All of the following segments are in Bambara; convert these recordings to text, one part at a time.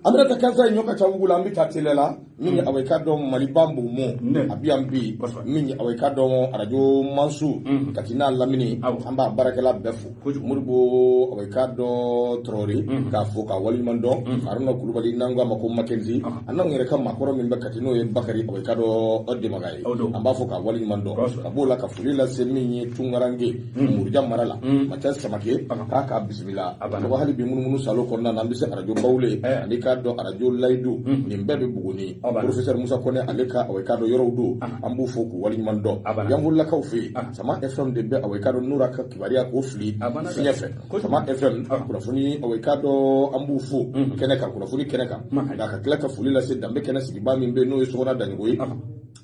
An bɛna taa kansa ɲɔ ka ca wugu la, an bɛ taa teliya la. Min ye awa i k'a dɔn Maliba Mbugumo a bɛ yan bi, min ye awa i k'a dɔn arajo Mansu Kati n'a lamini, an b'a baarakɛla bɛɛ fo. Modibo awa i k'a dɔn Traoré k'a fo k'a waleɲuman dɔn, Haruna Kulubali n'an ko a ma ko Makenzi, an n'anw yɛrɛ ka maakɔrɔ min bɛ Kati n'o ye Bakari awa i k'a dɔn Demaga ye, an b'a fo k'a waleɲuman dɔn. Ka b'o la ka foli lase min ye Tungarange Muruja mara la, Mathias Samake, k'a k'a bisimila. Tɔgɔ hali bi munumunu salo kɔnɔna na, an bɛ se arajo Bawule ani k'a dɔn arajo Layidu, nin bɛɛ bɛ Buguni. Professeur Musa Kɔnɛ ale ka awa i k'a dɔn yɔrɔw don, an b'u fo k'u waleɲuman dɔn. Yanfolilakaw fɛ yen, Sama FM de bɛ awa i k'a dɔn Nura ka kibaruya k'o fili fiɲɛ fɛ. Sama FM kunnafoni awa i k'a dɔn an b'u fo kɛnɛ kan, kunnafoni kɛnɛ kan. Nka ka tila ka foli lase danbe kɛnɛ sigibaa min bɛ yen n'o ye Sɔgɔna Daɲogo ye,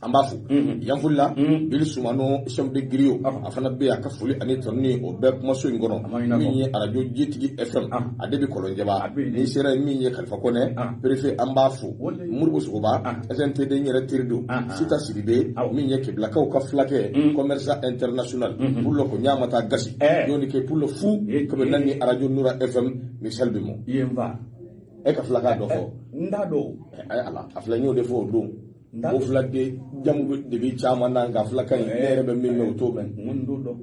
an b'a fo. Yanfolila, Bili Sumano chef de griot, a fana bɛ yen, a ka foli ani tanuni o bɛɛ kumaso in kɔnɔ. Min ye arajo Jitigi FM, ale bɛ Kɔlɔnjɛba, n'i sera yen, min ye Kalifa Kɔnɛ préfet, an b'a fo. Modibo Sogoba SNTD n yɛrɛ teri don, Sita Sidibe, min ye Kebilakaw ka fulakɛ commerçant international pour ko ɲa ma taa gasi yoni ke pour fu kɛmɛ naani arajo Nura FM Michel Bimo. E ka fulaka dɔ fɔ. N t'a dɔn. Ayi ala, a filɛ, n y'o de fɔ o don. O fila de jamu de bɛ caman na, nka filakan in ne yɛrɛ bɛ min mɛn, o t'o mɛn. N t'o dɔn.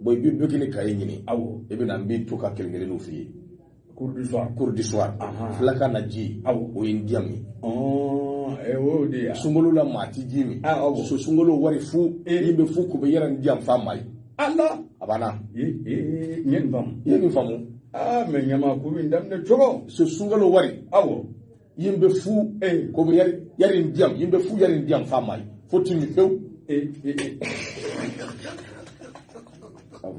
Bon, i bɛ bɛ ni kaye ɲini. Awɔ. I bɛ na, n b'i to ka kelen kelenninw f'i ye. Cours du soir. Cours du soir. Filakan na ji. Awɔ. O ye n diya min. O de ya. Sunkalo la maa ti ji min. Awɔ. So sunkalo wari fu. Min bɛ fu ko bɛ yɛrɛ n diya fa maa ye. Ala. A banna. N ye nin faamu. I ye nin faamu. Aa, mais ɲama kuru in daminɛ cogo. So sunkalo wari. Awɔ. Yin bɛ fu ko bɛ yari yari n diya, yin bɛ fu yari n diya fa maa ye fo ti min pewu.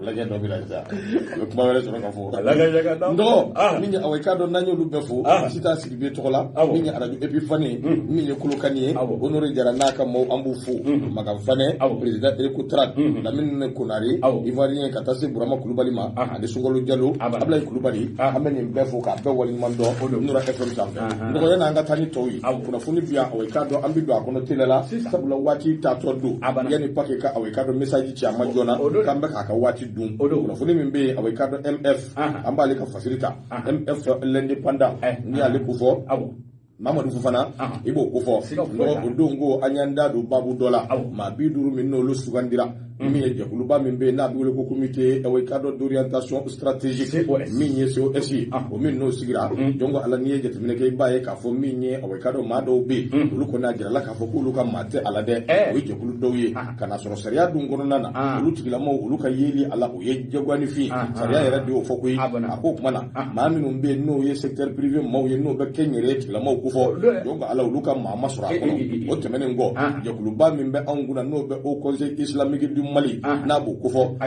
Lajɛ dɔ bɛ na sisan, a bɛ kuma wɛrɛ sɔrɔ ka fɔ. N dɔgɔ, min ye awa i k'a dɔn n'an y'olu bɛɛ fo, Sita Sidibe tɔgɔ la, min ye arajo Epifani, min ye Kolokani ye, Honore Jara n'a ka maaw, an b'u fo. Makan Fanɛ président Ecotrad, Lamine Konare Ivoirien, ka taa se Burama Kulubali ma ani Sunkalo Jalo, Ablaye Kulubali, an bɛ nin bɛɛ fo k'a bɛɛ waleɲuman dɔn Nura FM sanfɛ. N dɔgɔ, yanni an ka taa ni tɔw ye, kunnafoni bi yan, awa i k'a dɔn an bɛ don a kɔnɔ teliya la, sabula waati taatɔ don. Yanni Pake ka awa i k'a dɔn message ci a ma joona k'an bɛ k'a ka waati dun. Kunnafoni min bɛ yen, awa i k'a dɔn MF, an b'ale ka fasiri ta, MF l'indépendant, n'i y'ale ko fɔ Mamadu Fofana, i b'o ko fɔ. O don ko an y'an da don baabu dɔ la, maa 50 min n'olu sugandira, min ye jɛkuluba min bɛ yen n'a bɛ wele ko comité awa i k'a dɔn d'orientation stratégique, min ye COS ye, o min n'o sigira. Donc ala, n'i ye jateminɛ kɛ, i b'a ye k'a fɔ min ye awa i k'a dɔn maa dɔw bɛ yen, olu kɔni a jirala k'a fɔ k'olu ka maa tɛ a la dɛ. O ye jɛkulu dɔw ye ka na sɔrɔ sariya dun kɔnɔna na, olu tigilamaw olu ka yeli a la, o ye jagoyanifin ye, sariya yɛrɛ de y'o fɔ koyi. A ko o tuma na maa minnu bɛ yen n'o ye secteur privé maaw ye, n'o bɛ kɛnyɛrɛye tigilamaw ko fɔ, donc ala olu ka maa ma sɔrɔ a kɔnɔ. O tɛmɛnen kɔ, jɛkuluba min bɛ anw kunna n'o bɛ Haut Conseil islamique du Mali n'a b'o kofɔ,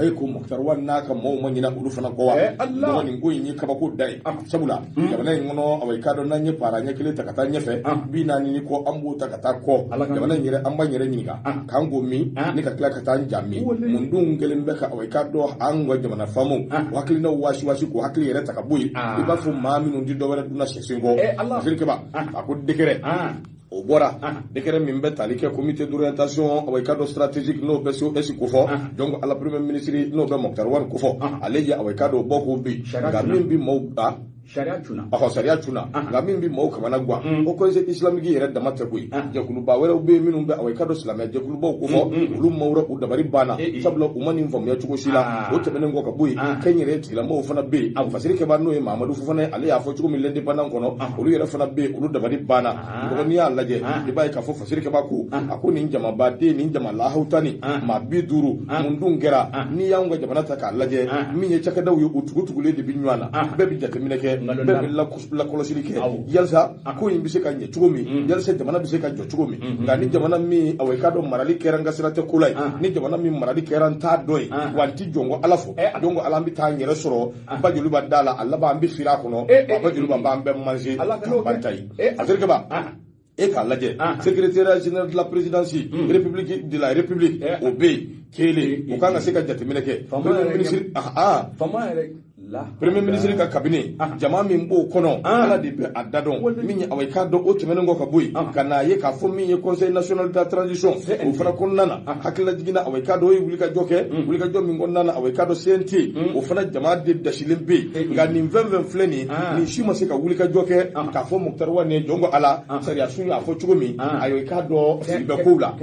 e ko Moctar Ouane n'a ka maaw ma ɲinɛ olu fana kɔ wa? Mɔgɔ nin ko in ye kabako da ye, sabula jamana in kɔnɔ, awa i k'a dɔn n'an ye para ɲɛ kelen ta ka taa ɲɛfɛ, 40 ni kɔ an b'o ta ka taa kɔ. Jamana in yɛrɛ, an b'an yɛrɛ ɲininka k'an ko min ni ka tila ka taa an ja min mun dun kɛlen bɛ ka awa i k'a dɔn an ka jamana faamaw o hakilinaw waasi waasi k'o hakili yɛrɛ ta ka bɔ yen, i b'a fɔ maa minnu ti dɔwɛrɛ dunna sɛsen kɔ. Afiriki Keba a ko décret o bɔra, décret min bɛ tali kɛ comité d'orientation awa i k'a dɔn stratégique n'o bɛ COS kofɔ. Donc ala, premier ministre n'o bɛ Moctar Ouane kofɔ, ale ye awa i k'a dɔn o bɔ k'o bin. Nka min bi maaw a sariya cunna. Ɔhɔ, sariya cunna. Nka min bi maaw kamana gan, o conseil islamique yɛrɛ dama tɛ koyi, jɛkuluba wɛrɛw bɛ yen minnu bɛ awa i k'a dɔn silamɛ jɛkulubaw kofɔ, olu maaw u dabari banna, sabula u ma nin faamuya cogo si la. O tɛmɛnen kɔ ka bɔ yen, kɛnyɛrɛye tigilamɔgɔw fana bɛ yen, fasiri kɛba n'o ye Mamadu Fofana ye, ale y'a fɔ cogo min l'indépendant kɔnɔ, olu yɛrɛ fana bɛ yen, olu dabari banna. Mɔgɔ n'i y'a lajɛ, i b'a ye k'a fɔ fasiri kɛba ko a ko nin jamabaden, nin jama lahawuta nin maa 50, mun dun kɛra? N'i y'anw ka jamana ta k'a lajɛ, min ye cakɛdaw ye, u tugu-tugulen de bɛ ɲɔgɔn na, bɛɛ bɛ jateminɛ kɛ, bɛɛ bɛ lakɔlɔsili kɛ yalisa ko in bɛ se ka ɲɛ cogo min, yalisa jamana bɛ se ka jɔ cogo min. Nka ni jamana min awa i k'a dɔn marali kɛra n ka sira tɛ ko la ye, ni jamana min marali kɛra n t'a dɔn ye, wa n ti jɔn ko ala fɔ, donc ala, an bɛ taa an yɛrɛ sɔrɔ ba joliba da la, a laban an bɛ firi a kɔnɔ, ba joliba b'an bɛɛ manger ka ban ta ye. Fasiri Keba, e k'a lajɛ, secrétaire général de la présidence république de la république, o bɛ yen kelen, o kan ka se ka jateminɛ kɛ, premier ministre. Faama yɛrɛ. Premier ministre ka cabinet jama min b'o kɔnɔ Ala de bɛ a da dɔn min ye awa i k'a dɔn o tɛmɛnen kɔ ka bɔ yen ka n'a ye k'a fɔ min ye conseil national de la transition o fana kɔnɔna na hakilila jiginna awa i k'a dɔn o ye wulikajɔ kɛ wulikajɔ min kɔnɔna na awa i k'a dɔn CNT o fana jama de dasilen bɛ yen nka nin fɛn fɛn filɛ nin nin si ma se ka wulikajɔ kɛ k'a fɔ Moctar Ouane ye jɔn ko Ala sariya sun y'a fɔ cogo min ayiwa i k'a dɔn fili bɛ kow la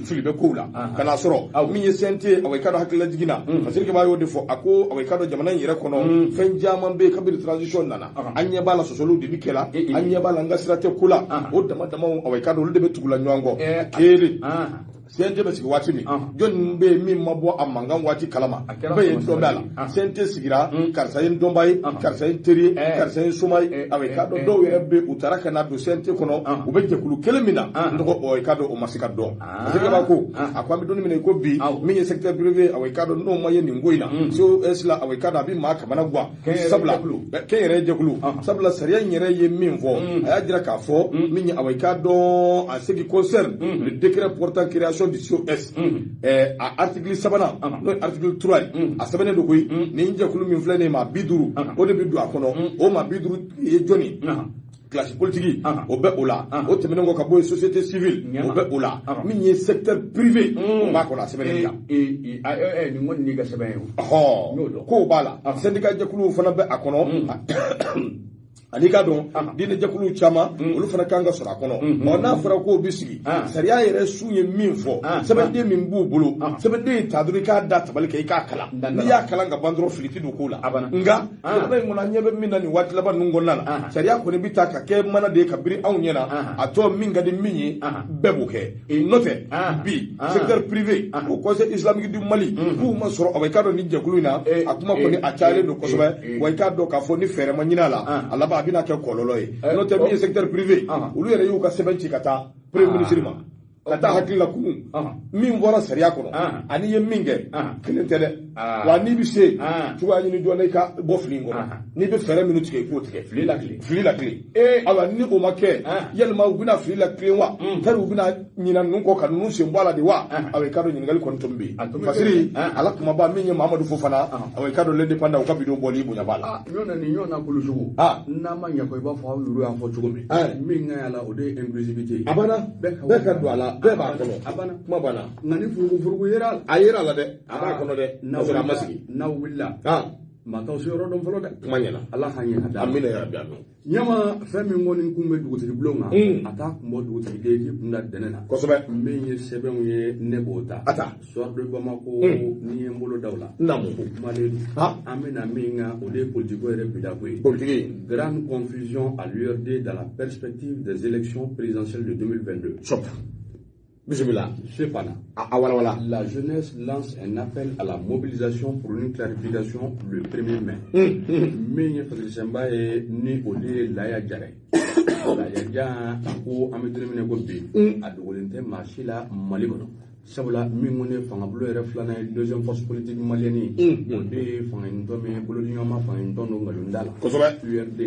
fili bɛ kow la ka n'a sɔrɔ min ye CNT awa i k'a dɔn hakilila jiginna Fasiri Keba y'o de fɔ a ko awa i k'a dɔn jamana in yɛrɛ kɔnɔ fɛn caman bɛ yen kabini transition nana an ɲɛ b'a la sɔsɔliw de bɛ kɛ la an ɲɛ b'a la n ka sira tɛ ko la o dama damaw awa i k'a dɔn olu de bɛ tugula ɲɔgɔn kɔ kelen CNT bɛ sigi waati min jɔnni bɛ yen min ma bɔ a mankan waati kalama bɛɛ ye dɔn b'a la CNT sigira karisa ye n dɔnba ye karisa ye n teri ye karisa ye n soma ye awa i k'a dɔn dɔw yɛrɛ bɛ u taara ka na don CNT kɔnɔ u bɛ jɛkulu kelen min na n tɔgɔ i k'a dɔn o ma se ka dɔn Fasiri Keba ko a ko an bɛ don min na i ko bi min ye secteur privé awa i k'a dɔn n'o ma ye nin ko in na COS la awa i k'a dɔn a bɛ maa kamana gan sabula kɛnyɛrɛye jɛkulu sabula sariya in yɛrɛ ye min fɔ a y'a jira k'a fɔ min ye awa i k'a dɔn en ce qui concerne le décret portant création du COS a article sabanan n'o ye article 3 ye a sɛbɛnnen don koyi nin jɛkulu min filɛ nin ye maa 50 o de bɛ don a kɔnɔ o maa 50 ye jɔnni classe politique o bɛ o la o tɛmɛnen kɔ ka bɔ yen société civile o bɛ o la min ye secteur privé o b'a kɔnɔ a sɛbɛnnen kan nin kɔni n'i ka sɛbɛn ye o k'o b'a la syndicat jɛkuluw fana bɛ a kɔnɔ ani k'a dɔn diinɛ jɛkuluw caman olu fana kan ka sɔrɔ a kɔnɔ ɔ n'a fɔra k'o bɛ sigi sariya yɛrɛ sun ye min fɔ sɛbɛnden min b'u bolo sɛbɛnden in ta dɔrɔn i k'a da tabali kan i k'a kalan n'i y'a kalan ka ban dɔrɔn fili tɛ don ko la nka jamana in kɔnɔ an ɲɛ bɛ min na nin waati laban ninnu kɔnɔna na sariya kɔni bɛ taa ka kɛ mana de ye ka biri anw ɲɛ na a tɔ min ka di min ye bɛɛ b'o kɛ n'o tɛ bi secteur privé o conseil islamique du Mali k'u ma sɔrɔ awa i k'a dɔn nin jɛkulu in na a kuma kɔni a cayalen don kosɛbɛ wa i k'a dɔn k'a fɔ ni fɛɛrɛ ma ɲini a la a laban a bɛna kɛ kɔlɔlɔ ye n'o tɛ min ye secteur privé olu yɛrɛ y'u ka sɛbɛn ci ka taa premier ministre ma ka taa hakili la kunun min bɔra sariya kɔnɔ ani ye min kɛ kelen tɛ dɛ wa n'i bɛ se cogoya ɲini joona i ka bɔ fili in kɔnɔ n'i bɛ fɛɛrɛ minnu tigɛ i k'o tigɛ fili lakilen fili lakilen ayiwa ni o ma kɛ yalima u bɛna fili lakilen wa tari u bɛna ɲina ninnu kɔ ka ninnu sen bɔ a la de wa awa i k'a dɔn ɲininkali kɔni tɔ min bɛ yen Fasiri ala kumaba min ye Mamadu Fofana awa i k'a dɔn l'indépendant u ka bidon bɔli bonya b'a la ɲɔgɔn ni ɲɔgɔn na kulusugu n'a ma ɲɛ ko i b'a fɔ aw yɛrɛ y'a fɔ cogo min min ka ɲi a la o de ye inclusivité ye a banna bɛɛ ka don a la bɛɛ b'a kɔnɔ a banna kuma banna nka ni furugu furugu yera a la a yera a la dɛ a b'a kɔnɔ dɛ n'a sɔrɔ a ma sigi n'a wulila maa t'aw se yɔrɔ dɔn fɔlɔ dɛ kuma ɲɛna ala k'an ɲɛ ka da amina yarabi amin ɲama fɛn min kɔni kun bɛ dugutigi bulon kan a t'a kun bɔ dugutigi den k'i kun da dɛnɛ na kosɛbɛ min ye sɛbɛnw ye ne b'o ta a ta Soir de Bamako n'i ye n bolo da o la naamu o kumalen don an bɛna min kan o de ye politiko yɛrɛ bidako ye politiki grande confusion à l'URD dans la perspective des élections présidentielles de 2022 stop Bismillah. Cependant, a walawala. La jeunesse lance un appel à la mobilisation pour une clarification le 1er mai. Min ye Fasiri ye ni o de ye Laya Jara ye. Laya Jara a ko an bɛ don min na ko bi a dogolen tɛ maa si la Mali kɔnɔ. Sabula min ko ne fangabulon yɛrɛ filanan ye deuxième force politique malienne ye o de ye fangaɲinitɔn min ye bolodiɲɔgɔnma fangaɲinitɔn don nkalon da la. URD.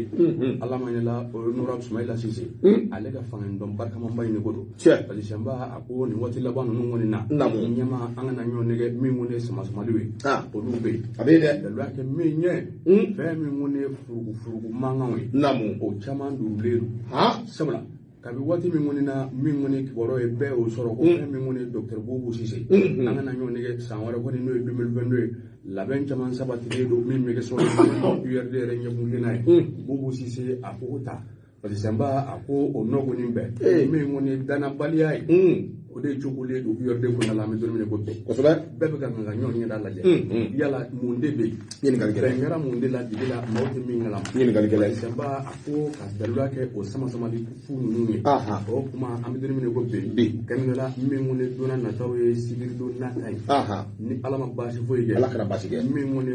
Ala ma ɲɛla honorable Soumaïla Cissé ale ka fangaɲinitɔn barikamanba in de ko don. Tiɲɛ. Fasiri a ko nin waati laban ninnu kɔni na. Naamu. Ɲɛma an kana ɲɔgɔn nɛgɛ min ko ne ye sama-samaliw ye. Olu bɛ yen. A bɛ yen dɛ. Daluya kɛ min ɲɛ. Fɛn min ko ne ye furugu furugu mankanw ye. Naamu. O caman durulen don. Sabula kabi waati min kɔni na min kɔni kibaruya ye bɛɛ y'o sɔrɔ ko fɛn min kɔni ye docteur Boubou Cissé an kana ɲɔgɔn nɛgɛ san wɛrɛ kɔni n'o ye 2022 ye labɛn caman sabatilen don min bɛ kɛ sababu ye URD yɛrɛ ɲɛkuntilenna ye Boubou Cissé a ko ta Fasiri a ko o nɔ kɔni bɛɛ min kɔni ye danabaliya ye o de cogolen don URD kɔnɔna la an bɛ don min na ko bi kosɛbɛ bɛɛ bɛ ka ɲɔgɔn ɲɛda lajɛ yala mun de bɛ yen ɲininkali kɛlɛ bɛn kɛra mun de la dibi la maaw tɛ min kalama ɲininkali kɛlɛ Fasiri a ko ka daluya kɛ o sama-samali fu ninnu ye o kuma an bɛ don min na ko bi kɛnɛ min kɔni donna nataw ye sibiridon nata ye ni ala ma baasi foyi kɛ ala kana baasi kɛ min kɔni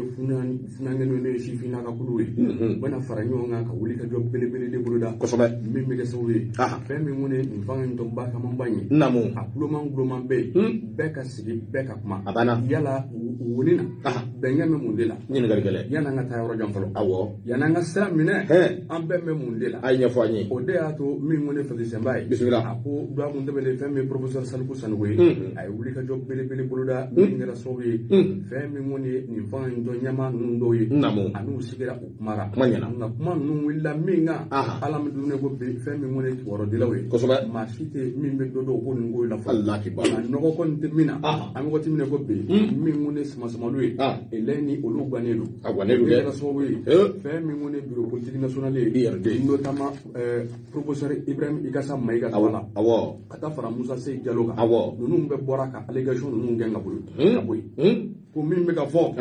funankɛninw n'o ye sifinnaka kulu ye u bɛna fara ɲɔgɔn kan ka wuli ka jɔ belebele de boloda kosɛbɛ min bɛ kɛ sababu ye fɛn min kɔni nin fanga in tɔnba camanba in ye naamu a Guloman guloman bɛ yen, bɛɛ ka sigi, bɛɛ ka kuma. A banna. Yala woni na, bɛnkɛ bɛ mun de la? Ɲininkali gɛlɛn. Yanni an ka taa yɔrɔ jan fɔlɔ, Awɔ. Yanni an ka sira minɛ, Hɛn. an bɛɛ bɛ mun de la? A ye ɲɛfɔ an ye. O de y'a to min ko ne Fadisɛnba ye. Bisimila. A ko dɔgɔkun tɛmɛnen, fɛn min ye professeur Saliku Sanogo ye, a ye wulikajɔ belebele boloda min kɛra sababu ye, fɛn min kɔni ye nin fanga in tɔn ɲɛmaa ninnu dɔw ye, Naamu. a n'u sigira, u kumara. Kuma ɲɛna. Nka kuma ninnu wulila min kan, Aha. ala min dumuni ko bi, fɛn min kɔni ye kibarudilaw ye, Kosɛbɛ. maa si tɛ min bɛ dɔ dɔn ko nin ko in la fɔlɔ. Ala kibaru. Nka nɔgɔ kɔni tɛ min na. Aha. An bɛ waati min na ko bi, min kɔni ye samasamaliw ye, Ah. elɛ ni olu gannen don. A gannen don O dɛ. kɛra sababu ye, Eh. fɛn min kɔni ye bureau politique national ye, IRD. Notamment professeur Ibrahim Ikasa Mayiga tɔgɔ la, Awɔ. ka taa fara Musa Sey Jalo kan. Awɔ. Ninnu bɛɛ bɔra ka allégation ninnu gɛn ka bolo ka bɔ yen, ko min bɛ ka fɔ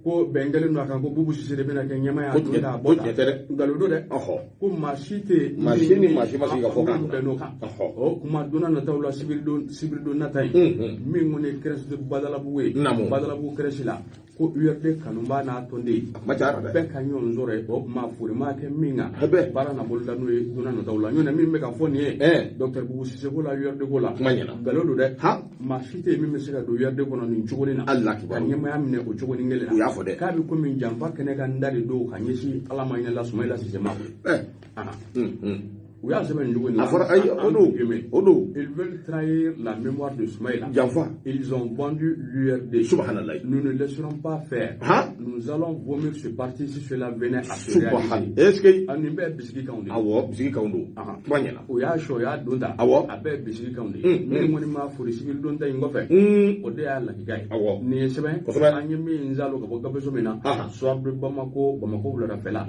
ko bɛn kɛlen don a kan ko Bubu Sise de bɛna kɛ ɲɛmaa ye, a Ko don tiɲɛ- ta a ko bɔ tiɲɛ tɛ dɛ. Nkalon don dɛ. Ɔhɔ. Ko maa si tɛ Maa si ni maa si ma sigi ka fɔ kan. min bɛn n'o kan. Ɔhɔ. O kuma donna nataw la, sibiridon sibiridon nata in, min kɔni ye crèche de Badalabugu ye, Naamu. Badalabugu crèche la, ko URD kanuba n'a tɔnden A kuma cayara dɛ. bɛɛ ka ɲɔgɔn sɔrɔ yen. O kuma fori ma kɛ min kan, Bɛɛ. baara na boloda n'o ye donna nataw la. Ɲɔntɛ min bɛ ka fɔ nin ye, Ɛn. docteur Bubu Sise ko la, URD ko la, Kuma ɲɛna. nkalon don dɛ. Ha. Maa si tɛ yen min bɛ se ka don URD kɔnɔ nin cogonin na, Ala ka kibaru. ɲɛmaaya minɛ o cogonin kelen na. U y'a fɔ dɛ. K'a bɛ komi janfa kɛnɛ ka n da de don ka ɲɛsin Ala ma hinɛ la Sumayila Sise ma koyi. Ɛ. Ahan. Mm. U y'a sɛbɛn nin cogo in na. A fɔra ayi, o don. O don. Ils veulent trahir la mémoire de Soumaïla. Janfa. Ils ont vendu l'URD. Subhanallah. Nous ne laisserons pas faire. Han. Nous allons vomir ce parti si cela venait à se Subhan. réaliser. Est-ce que Ah, nin bɛɛ ye bisigi kanw de ye. Awɔ, bisigi kanw don. Ahan. Kuma ɲɛna. O y'a sɔ, o y'a don ta. Awɔ. A bɛɛ ye bisigi kanw de ye. Minnu kɔni ma fori sibiri don ta in kɔfɛ, o de y'a lakika ye. Awɔ. Nin ye sɛbɛn. Kosɛbɛ. An ye min zalo ka bɔ gafeso min na. Ahan. Soir de Bamako, Bamako wuladafɛla.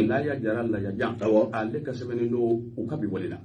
Laya Jara Layajan. Awɔ. Ale ka sɛbɛnnen don u ka bi wale la.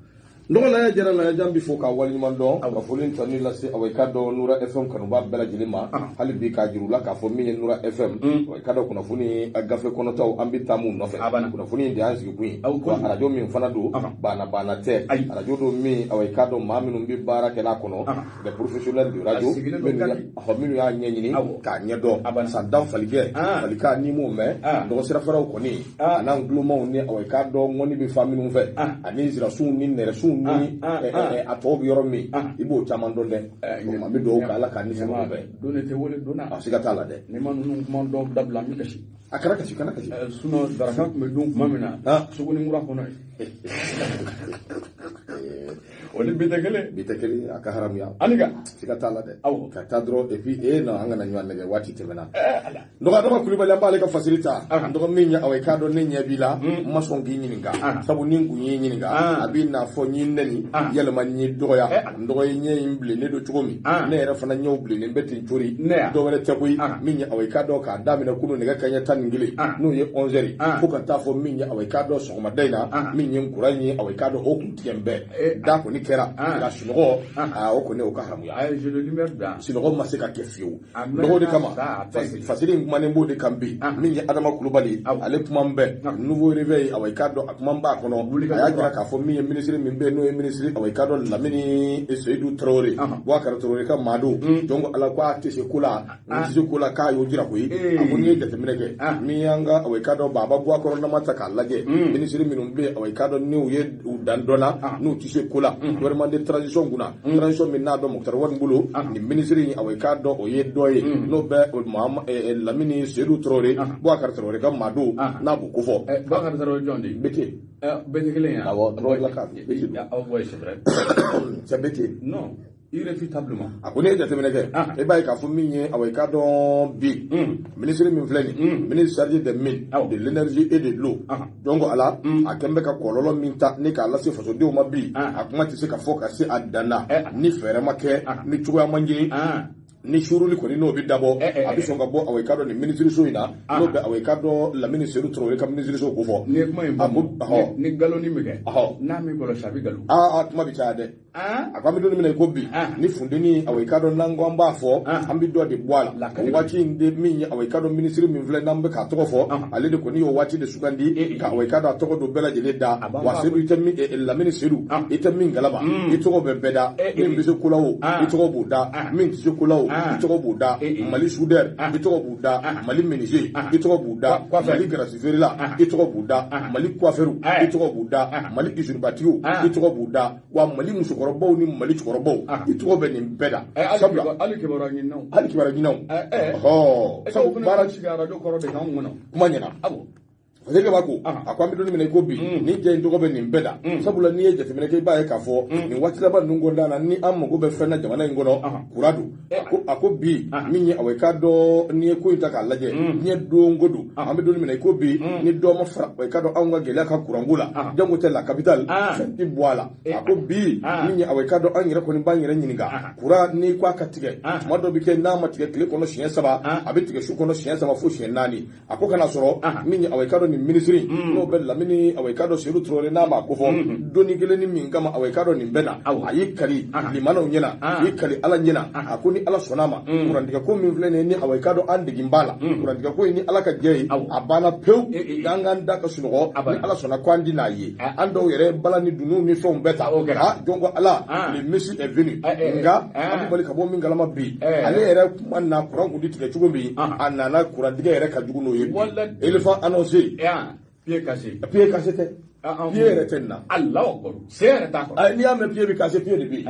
Dɔgɔ Laya Jara Layajan bi fo k'a waleɲuman dɔn, ka foli tani lase awa i k'a dɔn Nura FM kanuba bɛɛ lajɛlen ma. Hali bi k'a jira u la k'a fɔ min ye Nura FM, wa i k'a dɔn kunnafoni gafe kɔnɔtaw, an bɛ taa mun nɔfɛ. A banna. Kunnafoni in de y'an sigi kun ye. Aw ko- Wa arajo min fana don, Ahan. baana baana tɛ. Ayi. Arajo don min, awa i k'a dɔn maa minnu bɛ baara kɛ n'a kɔnɔ, Ahan. des professionnels de radio, A sigilen don minnu y'a kaki. ɔhɔ, minnu y'a ɲɛɲini Awɔ. k'a ɲɛdɔn. A banna. Sandan falikɛ, Ah. falika n'i m'o mɛn, Ah. dɔgɔ sirafaraw kɔni, Ah. a n'an gulomaw ni awa i k'a dɔn ŋɔni bɛ fa minnu fɛ, Ah. ani zirasunw ni nɛrɛsunw ni Ah, ah, ah. a tɔw bɛ yɔrɔ min, Ah. i b'o caman dɔn dɛ. O tuma an bɛ dugawu kɛ Ala k'a ni sababu bɛn. Don de tɛ wele don na. A siga t'a la dɛ. Ni ma ninnu kuma dɔw dabila, an bɛ kasi. A kana kasi, kana kasi. Sinon daraka tun bɛ dun tuma min na, Ah. Suguninkura kɔnɔ yen, o ni bi tɛ kelen. Bi tɛ kelen, a ka haramuya. Anika. Siga t'a la dɛ. Awɔ. Ka taa dɔrɔn et puis e non, an kana ɲɔgɔn nɛgɛ, waati tɛmɛna. Dɔgɔ Adama Kulubali, an b'ale ka fasiri ta. Ahan. Dɔgɔ min ye awa i k'a dɔn ne ɲɛ b'i la, n ma sɔn k'i ɲininka, Ahan. sabu ni n kun y'i ɲininka, Ah. a b'i n'a fɔ n y'i nɛni, Ah. yɛlɛma n y'i dɔgɔya. Eh, N dɔgɔ ye ɲɛ in bilennen don cogo min, Ah. ne yɛrɛ fana ɲɛw bilennen bɛ ten cori. Ne ya? Dɔ wɛrɛ tɛ koyi. Ah. Min ye awa i k'a dɔn k'a daminɛ kunun nɛgɛ kanɲɛ 11, Ah. n'o ye 11 heures, Ah. fo ka taa fɔ min ye awa i k'a dɔn sɔgɔmada in na, Ah. min ye n kuran ye, awa i k'a dɔn o kun tigɛ n bɛɛ Eh. da kɔni kɛra, Ah. nka sunɔgɔ, Ah. aa, o kɔni o ka haramuya. A ye jeu de lumière bila. Sunɔgɔ ma se ka kɛ fiyewu. A Dɔgɔ de mɛnna kama sa, a bɛɛ kɛ. fasiri in kumanen b'o de kan bi. Ah. Min ye Adama Kulubali, Awɔ. ale kuma bɛɛ Ah. nouveau réveil, awa i k'a dɔn a kuma b'a kɔnɔ. Wuli ka A y'a jɔ. jira k'a fɔ min ye minisiri min bɛ yen, n'o ye minisiri awa i k'a dɔn Lamini Seyidu Tarawele, Ahan. Bubakari Tarawele ka maa don. Donc Ala ko a tɛ se ko la, n tɛ se ko la, k'a y'o jira koyi. Eh. A ko n'i ye jateminɛ kɛ, Ah. min y'an ka awa i k'a dɔn Baba Buwakɔrɔ nama ta k'a lajɛ, minisiri minnu bɛ yen, awa i k'a dɔn n'u ye u dan dɔ la, Ah. n'u tɛ se ko la, gouvernement de transition kunna, transition min n'a bɛ Moctar Ouane bolo, Ah. nin minisiri in, awa i k'a dɔn o ye dɔ ye, n'o bɛ Lamini Seyidu Tarawele, Ah. Bubakari Tarawele ka maa don, Ah. n'a b'o kofɔ. Bakari Tarawele jɔn de ye? Bete. Bɛɛ tɛ kelen ye. Awɔ, Tarawele la ka Bete don. Ah ouais, c'est vrai. C'est Bete. Non, irréfutablement. A ko ne ye jateminɛ kɛ, Ah. e b'a ye k'a fɔ min ye awa i k'a dɔn bi minisiri min filɛ nin, ministre chargé des mines, Awɔ. de l'énergie et de l'eau, Ah. donc ala a kɛn bɛ ka kɔlɔlɔ min ta ni k'a lase fasodenw ma bi, Ah. a kuma tɛ se ka fɔ ka se a dan na, Eh. ni fɛɛrɛ ma kɛ, Ah. ni cogoya ma ɲini, Ah. ni suruli kɔni n'o bɛ dabɔ, Eh, eh, a bɛ eh. sɔn ka bɔ awa i k'a dɔn nin minisiriso in na, Ah. n'o bɛ awa i k'a dɔn Lamini Seyidu Tarawele ka minisiriso ko fɔ. N'i ye kuma in A ko faamu, ɔhɔ. ni galoni bɛ kɛ, Ɔhɔ. n'a m'i kɔlɔsi, a bɛ galon. Aa, kuma bɛ caya dɛ. Ah. A ko an bɛ don min na i ko bi, Ah. ni funteni, awa i k'a dɔn n'an ko an b'a fɔ, Ah. an bɛ dɔ de bɔ a la. Lakali. O waati in de, min ye awa i k'a dɔn minisiri min filɛ n'an bɛ k'a tɔgɔ fɔ, Ah. ale de kɔni y'o waati de sugandi Eh, eh. ka awa i k'a dɔn a tɔgɔ don bɛɛ lajɛlen da. A b'an Wa fa Seyidu, i tɛ min Lamini Seyidu, Ah. i tɛ min kalama, i tɔgɔ bɛ bɛɛ da. Eh, eh. Min bɛ se ko la o, Ah. i tɔgɔ b'o da. Ah. Min tɛ se ko la o, Ah. i tɔgɔ b'u da, Mali soudeur, i tɔgɔ b'u da, Mali menuisier, i tɔgɔ b'u da, Mali garage feerela, i tɔgɔ b'u da, Mali coiffeur, i tɔgɔ b'u da, Mali usinebatigiw, i tɔgɔ b'u da, wa Mali musokɔrɔbaw ni Mali cɛkɔrɔbaw, i tɔgɔ bɛ nin bɛɛ da. Sabula hali kibaruya ɲininaw. Hali kibaruya ɲininaw. Ɔhɔ. Sabu baara sigi arajo kɔrɔ de k'anw kɔnɔ. Kuma ɲɛna. Fasirikɛ b'a ko a ko an bɛ don min na i ko bi ni jɛ in tɔgɔ bɛ nin bɛɛ da. Sabula n'i ye jateminɛ kɛ, i b'a ye k'a fɔ nin waati laban ninnu kɔnɔna na, ni an mago bɛ fɛn na jamana in kɔnɔ, kura don. A ko bi min ye awa i k'a dɔn, n'i ye ko in ta k'a lajɛ, diɲɛ don ko don, an bɛ don min na i ko bi, ni dɔ ma fara i k'a dɔn anw ka gɛlɛya ka kuranko la, jango tɛ la capitale, fɛn tɛ bɔ a la. A ko bi min ye awa i k'a dɔn, an yɛrɛ kɔni b'an yɛrɛ ɲininka, kuran n'i ko a ka tigɛ, tuma dɔ bɛ kɛ n'a ma tigɛ tile kɔnɔ siɲɛ 3, a bɛ tigɛ su kɔnɔ siɲɛ 3 fo siɲɛ 4. A ko kana sɔrɔ min ye awa i k'a dɔn nin minisiri n'o bɛ Lamini awa i k'a dɔn Seydou Traoré, n'a m'a ko fɔ donni kelen ni min kama, awa i k'a dɔn nin bɛɛ na, a y'i kali limanaw ɲɛna, a y'i kali Ala ɲɛna, a ko ni Ala sɔnna ma, kurantigɛ ko min filɛ nin ye, ni awa i k'a dɔn an degin b'a la, kurantigɛ ko in ni Ala ka jɛ ye, a banna pewu, an k'an da ka sunɔgɔ, ni Ala sɔnna ko an di n'a ye. An dɔw yɛrɛ bala ni dununw ni fɛnw bɛɛ ta, a jɔn ko Ala, le messie est venu. Nka an bɛ bali ka bɔ min kalama bi, ale yɛrɛ kuma na kuran kun ti tigɛ cogo min, a nana kurantigɛ yɛrɛ ka jugu n'o ye bi. Éléphant annoncé, pied cassé. Pied cassé tɛ. Pied yɛrɛ tɛ nin na. Allahu akbar. Sen yɛrɛ t'a kɔrɔ. N'i y'a mɛn pied bɛ cassé, pied de bɛ yen.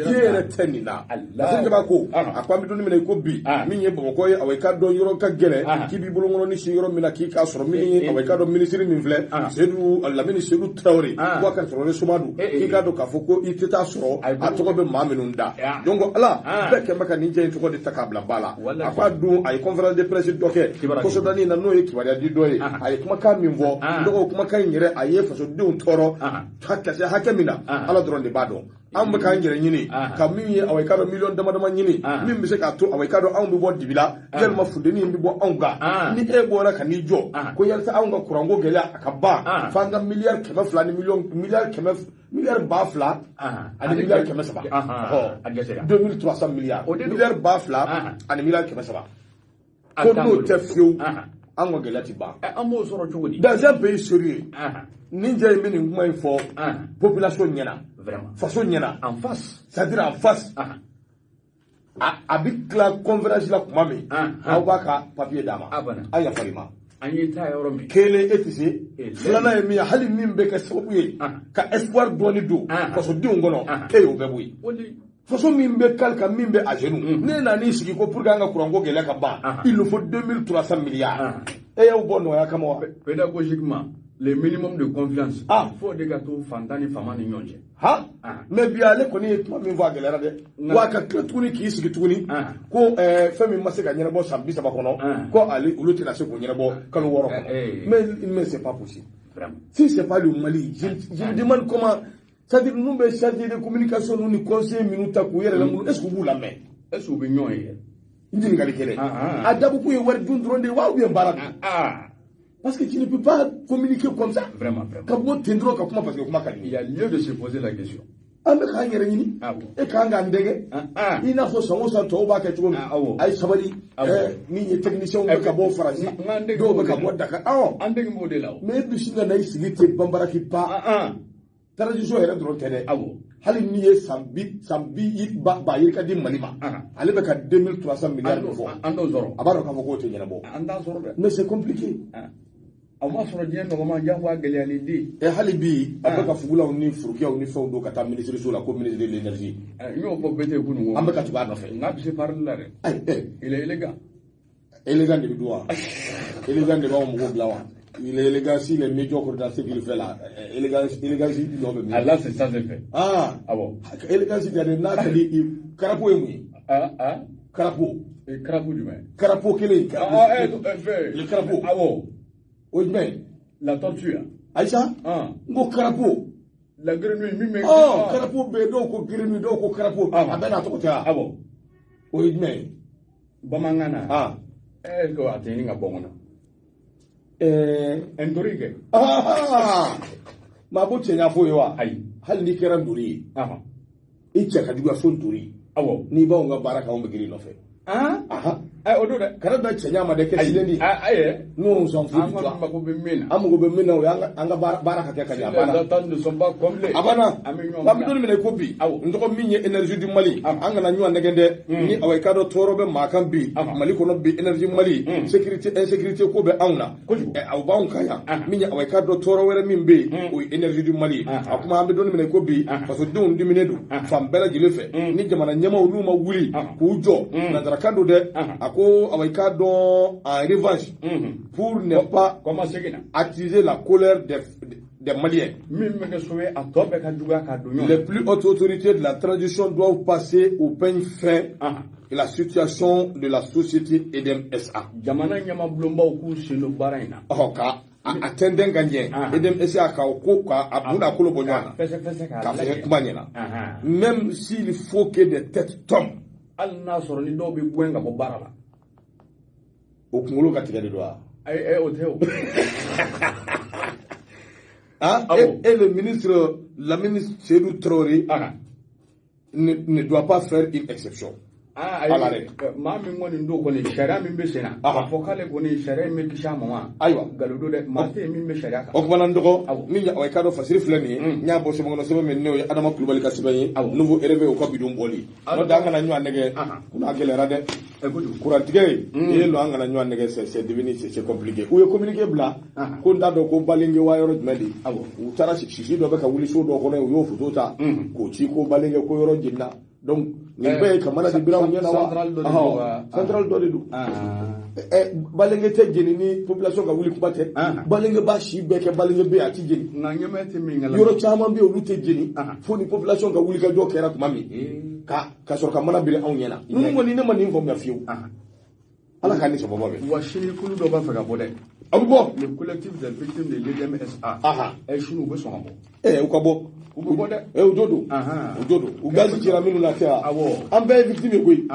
Pied yɛrɛ tɛ nin na. Fasirikɛ b'a ko a ko an bɛ don min na i ko bi, min ye Bamakɔ ye, awa i k'a dɔn yɔrɔ ka gɛlɛn, k'i b'i bolokɔrɔ ni si yɔrɔ min na k'i k'a sɔrɔ, min ye awa i k'a dɔn minisiri min filɛ, Seydou Lamini Seydou Traoré, Boubacar Traoré Somadou, k'i k'a dɔn k'a fɔ ko i tɛ taa sɔrɔ a tɔgɔ bɛ maa minnu da. Donc Ala bɛɛ kɛn bɛ ka nin cɛ in tɔgɔ de ta k'a bila ba la. A ko a dun a ye conférence de presse dɔ kɛ kɔsɔdani na, n'o ye kibaruya di dɔ ye, a ye kumakan min fɔ, dɔgɔ kumakan in yɛrɛ a ye fasodenw tɔɔrɔ ka se hakɛ min na, Ala dɔrɔn de b'a dɔn. Anw bɛ k'an yɛrɛ ɲini ka min ye awa i k'a dɔn miliyɔn dama dama ɲini, min bɛ se k'a to awa i k'a dɔn anw bɛ bɔ dibi la, yalima funteni in bɛ bɔ anw kan. Ni e bɔra ka n'i jɔ ko yalisa anw ka kuranko gɛlɛya a ka ban, f'an ka miliyari 200 ni miliyɔn miliyari kɛmɛ miliyari 2000 ani miliyari 300, 2300 miliyari, miliyari 2000 ani miliyari 300, ko n'o tɛ fiyewu an ka gɛlɛya ti ban. An b'o sɔrɔ cogo di? Dans un pays sérieux, nin jɛ in bɛ nin kuma in fɔ population ɲɛna, faso ɲɛna, en face, c'est-à-dire en face, a bɛ tila conférence la tuma min, aw b'a ka papier d'a ma, a yafar'i ma. An ye taa yɔrɔ min. Kelen e tɛ se, filanan ye min ye, hali min bɛ kɛ sababu ye ka espoir dɔɔni don fasodenw kɔnɔ, e y'o bɛɛ bɔ yen. Faso min bɛ kali kan, min bɛ à genoux, ne nan'i sigi ko pour que an ka kuranko gɛlɛya ka ban, il nous faut 2300 milliards. E y'aw bɔ nɔgɔya kama wa? Pédagogiquement, le minimum de confiance, fo de ka to fantan ni faama ni ɲɔgɔn cɛ. Han, mais bi ale kɔni ye kuma min fɔ, a gɛlɛyara dɛ. Wa ka tila tuguni k'i sigi tuguni ko fɛn min ma se ka ɲɛnabɔ san 30 kɔnɔ, ko ale olu tɛna se k'o ɲɛnabɔ kalo 6 kɔnɔ. Mais c'est pas possible. Si c'est pas le Mali, je me demande comment. C'est-à-dire nous bɛ chargé de communication nous ni conseiller minnu ta k'u yɛrɛ lamunu, est-ce que u b'u lamɛn? Est-ce que u bɛ ɲɔgɔn ye? N ɲininkali kɛ dɛ. A dabɔkun ye wari dun dɔrɔn de ye wa ou bien baara don? Parce que tu ne peux pas communiquer comme ça. Vraiment, vraiment. Ka bɔ ten dɔrɔn ka kuma parce que kuma ka di. Il y a lieu de se poser la question. An bɛ k'an yɛrɛ ɲini. E k'an k'an dɛgɛ. I n'a fɔ san o san tɔw b'a kɛ cogo min. A ye sabali. Min ye technicien bɛ ka bɔ Faransi, dɔw bɛ ka bɔ Dakar. An dege b'o de la. Mais e bɛ sin ka na i sigi ten banbaraki pa. Transition yɛrɛ dɔrɔn tɛ dɛ. Hali n'i ye san bi ba yirika di Mali ma, ale bɛ ka 2300 milliards de fɔ. An t'o sɔrɔ. A b'a dɔn k'a fɔ k'o tɛ ɲɛnabɔ. An t'a sɔrɔ dɛ. Mais c'est compliqué. A ma sɔrɔ diɲɛ nɔgɔman jango a gɛlɛyalen den. Hali bi a bɛ ka fugulaw ni furukiyaw ni fɛnw don ka taa ministre so la ko ministre de l'énergie. N y'o fɔ BT kunun ko. An bɛ ka tugu a nɔfɛ. N'a bɛ se parler la dɛ. Ayi. Il est élégant. Élégant de bɛ dun wa? Élégant de b'anw mɔgɔw bila wa? Il est élégant s'il est médiocre dans ce qu'il fait là. Élégance, élégance, il doit Ah là, c'est ça, c'est fait. Ah, ah bon. Élégance, il y a des nattes, crapaud est mouillé. Ah, ah. Crapaud. Et crapaud du même. Crapaud, quel est? Ah, le crapaud. Ah bon. Oui, mais. La tortue. Aïcha? Ah. Ngo crapaud. La grenouille, mi mais. Oh, crapaud, bédo, grenouille, do, crapaud. Ah, ben, attends, ah bon. Oui, mais. Bamangana. Ah. Est-ce que tu as bon? Ndori. Ah, ma bo cɛ ɲɛfɔ ye wa? Ayi. Hali n'i kɛra ndori ye. I cɛ ka juguya fo ndori. Awɔ. N'i b'anw ka baara kɛ, anw bɛ girin i nɔfɛ. Ahan. O don dɛ. Kana dan cɛɲa ma dɛ, kɛ silendi. Ayi. Nous, on s'en fout de toi. An mago bɛ min na. An mago bɛ min na, o y'an ka baara ka kɛ ka ɲɛ. A Les banna. attentes ne sont pas comblées. A banna. An bɛ ɲɔgɔn An bɛ don min na i ko bi, n tɔgɔ min ye Énergie du Mali, an kana ɲɔgɔn nɛgɛn dɛ. Ni awa i k'a dɔn tɔɔrɔ bɛ maa kan bi Mali kɔnɔ bi, Énergie Mali sécurité, insécurité ko bɛ anw na, aw b'anw kan yan. Min ye awa i k'a dɔn tɔɔrɔ wɛrɛ min bɛ yen, o ye Énergie du Mali. A kuma, an bɛ don min na i ko bi, fasodenw diminen don fan bɛɛ lajɛlen fɛ. Ni jamana ɲɛmaaw n'u ma wuli k'u jɔ, nanzarakan don dɛ, a ko awa i k'a dɔn, en revanche, pour ne pas Comment segin na? attiser la colère des Maliens, Min bɛ kɛ sababu ye a tɔ bɛɛ ka juguya k'a don ɲɔgɔn. les plus hautes autorités de la transition doivent passer au peigne fin la situation de la société EDM SA. Jamana ɲɛmabulonbaw k'u sen don baara in na. Ɔhɔ, ka a tɛntɛn ka ɲɛ, EDM SA ka ko ka a mun n'a kolo bɔ ɲɔgɔn na. Fɛsɛfɛsɛ k'a K'a fɛsɛ lajɛ. Kuma ɲɛna. Même s'il faut que des têtes tombent. Hali n'a sɔrɔ ni dɔw bɛ gɛn ka bɔ baara la. O kunkolo ka tigɛ de don wa? Ayi, o tɛ o. Hein? Ah bon? Et le ministre Lamine Seydou Traoré ne doit pas faire une exception. Ah, Ala ayi, dɛ. Maa min kɔni don kɔni, sariya min bɛ sen na, k'a fɔ k'ale kɔni sariya in bɛ kisi a ma wa? Ayiwa. Nkalon don dɛ, maa tɛ yen min bɛ sariya kan. O kumana, n dɔgɔ, min ye awa i k'a dɔn fasiri filɛ nin ye, n y'a bɔ sɛbɛn kɔnɔ, sɛbɛn min n'o ye Adama Kulubali ka sɛbɛn ye, Nouveau Réveil, o ka bidon bɔli. N'o tɛ, an kana ɲɔgɔn nɛgɛ, kunna gɛlɛyara dɛ. Kojugu. Kurantigɛ ye i ye lɔ, an kana ɲɔgɔn nɛgɛ, c'est devenu, c'est compliqué. U ye communiqué bila ko n t'a dɔn ko Balinge wa yɔrɔ jumɛn de. U taara sisi dɔ bɛ ka wuli so dɔ kɔnɔ, u y'o photo ta k'o ci ko Balinge ko yɔrɔ jenina. Donc nin bɛɛ ye ka mana di biranw ɲɛna wa? Centrale dɔ de don wa? Centrale dɔ de don. Balinge tɛ jeni ni population ka wuli kuma tɛ. Balinge b'a si bɛɛ kɛ, Balinge bɛ yen, a ti jeni. Nka ɲɛmɛ tɛ min kala. Yɔrɔ caman bɛ yen, olu tɛ jeni fo ni population ka wuli ka jɔ kɛra tuma min, ka sɔrɔ ka mana biri anw ɲɛna. Ninnu kɔni, ne ma nin faamuya fiyewu. Ala k'an ni sababa bɛn. Wa sini kulu dɔ b'a fɛ ka bɔ dɛ. A bɛ bɔ. Le collectif des victimes de l'EDM SA. Sini u bɛ sɔn ka bɔ. U ka bɔ. U bɛ bɔ dɛ. U jo don, u jo don. U gazi cira minnu na tɛ wa? Awɔ. An bɛɛ ye victime ye koyi.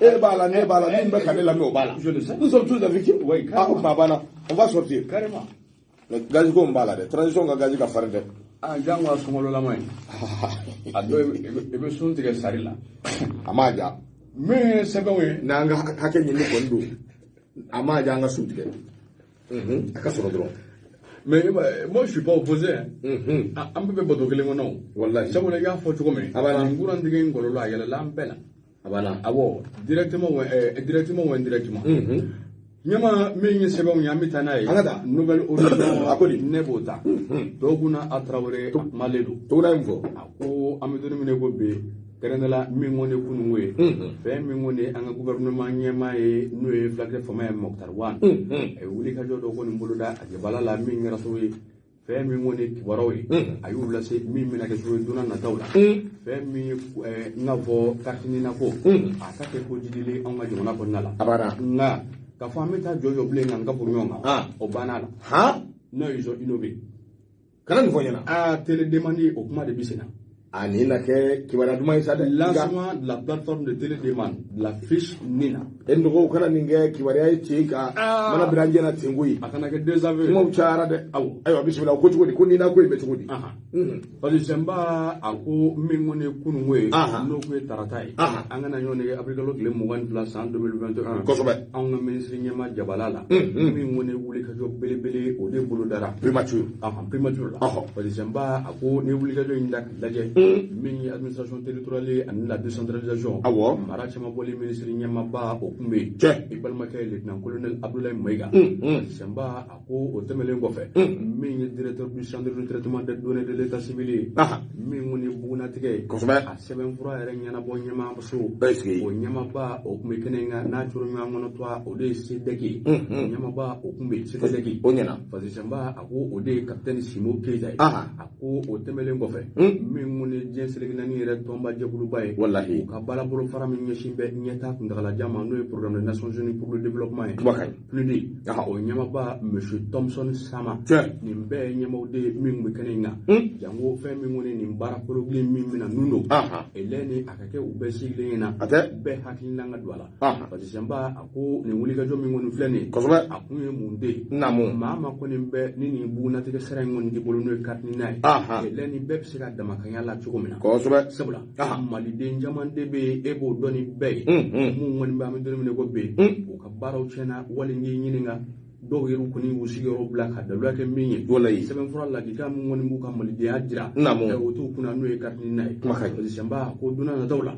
E b'a la, ne b'a la, min bɛ ka ne lamɛn, o b'a la. Je le sais. Nous sommes tous des victimes. Oui, ah, o tuma a banna, on va sortir. Carrément. Mais gazi ko in b'a la dɛ, transition ka gazi ka farin dɛ. Ah, jango a sunkalo ye. A dɔw i bɛ sun tigɛ sari la. A m'a ja. Min ye sɛbɛnw ye. N'an ka hakɛ ɲini kɔni don, a m'a ja, an ka sun tigɛ a ka sɔrɔ dɔrɔn. Mais moi, je suis pas opposé, hein. An bɛɛ bɛ bato kelen kɔnɔ o. Wallahi. Sabula i y'a fɔ cogo min. A banna. Nin kurantigɛ in kɔlɔlɔ a yɛlɛla an bɛɛ la. A banna. Awɔ, directement ou indirectement. Ɲɛma min ye sɛbɛnw ye, an bɛ taa n'a ye. An ka taa. Nouvel Horizon. A ko di? Ne b'o ta. Dɔgɔkunna a Tarawele, a kumalen don. Togoda ye mun fɔ? A ko an bɛ don min na i ko bi, kɛrɛnkɛrɛnnenya min kɔni ye kununko ye. Fɛn min kɔni ye an ka gouvernement ɲɛmaa ye, n'o ye fulakɛ fama ye, Moctar Ouane. A ye wulikajɔ dɔ kɔni boloda a jabala la min kɛra sababu ye fɛn min kɔni ye kibaruyaw ye, a y'u lase min bɛna kɛ sababu ye don n'a nataw la. Fɛn min ye n ka fɔ carte NINA ko, a ka kɛ ko jidilen anw ka jamana kɔnɔna la. A banna. Nka k'a fɔ an bɛ taa jɔ bilen ka n ka fɔ ɲɔgɔn kan, o banna la. Han? Non, ils ont innové. Kana nin fɔ n ɲɛna. Ah, télédemande, o kuma de bɛ sen na. A nin na kɛ kibaruya duman ye sa dɛ. Lancement de la plateforme de télédemande de la fiche NINA. E n dɔgɔw, kana nin kɛ kibaruya ye ten ka mana biri an jɛna ten koyi. A kana kɛ désaveu. Kumaw cayara dɛ. Awɔ. Ayiwa, bisimila, o ko cogo di? Ko nina ko in bɛ cogo di? Parce que Sɛnba a ko min kɔni ye kununko ye, n'o kun ye tarata ye, an kana ɲɔgɔn nɛgɛ, avril kalo tile 22 san 2021. Anw ka minisiri ɲɛmaa jabala la, min kɔni ye wulikajɔ belebele, o de bolodara. Primature. Primature la. Parce que Sɛnba a ko ni wulikajɔ in da k'a lajɛ, min ye administration territoriale ye ani la décentralisation. Mara caman bɔli minisiri ɲɛmaaba, o kun bɛ yen. I balimakɛ ye lieutenant colonel Abdoulaye Maïga. Sɛnba a ko o tɛmɛnen kɔfɛ, min ye directeur du centre de traitement des données de l'état civil ye, min kɔni ye bugunatigɛ ye, a sɛbɛnfura yɛrɛ ɲɛnabɔ ɲɛmaaso, o ɲɛmaaba, o kun bɛ kɛnɛ in kan n'a coro ɲɔgɔn kɔnɔ tɔ, o de ye SEDEC ye. O ɲɛmaaba, o kun bɛ yen, SEDEC. O ɲɛna. Parce que Sɛnba a ko o de ye capitaine Simo Keita ye. A ko o tɛmɛnen kɔfɛ, min kɔni ye diɲɛ seleke naani yɛrɛ tɔnba jɛkuluba ye, Wallahi. u ka baarabolofara min ɲɛsin bɛ ɲɛta kuntagalajan ma, n'o ye programme des Nations Unies pour le développement ye, Kuma ka ɲi. PNUD, o ɲɛmaaba monsieur Thompson Sama. Nin bɛɛ ye ɲɛmaaw de ye min bɛ kɛnɛ in kan. Jango fɛn min kɔni nin baara kologilen min bɛna nun don, elɛ ni a ka kɛ u bɛɛ sigilen ɲɛna, A tɛ. bɛɛ hakilina ka don a la. Parce que Sɛnba a ko nin wulikajɔ min kɔni filɛ nin ye, a kun ye mun de ye? Naamu. Maa ma kɔni bɛ ni nin bugunatigɛ sira in kɔni t'i bolo, n'o ye carte NINA ye. Kɛlɛ ni bɛɛ bɛ se ka damakanya la cogo min na. Sabula maliden caman de bɛ yen, e b'o dɔn ni bɛɛ ye, mun kɔni bɛ, an bɛ don min na ko bi, u ka baaraw tiɲɛna, wali n y'i ɲininka, dɔw yɛrɛ kɔni y'u sigiyɔrɔ bila ka daluya kɛ min ye. Sɛbɛnfura lakika min kɔni b'u ka malidenya jira, o t'u kunna, n'o ye carte NINA ye. Senba ko don n'a nataw la,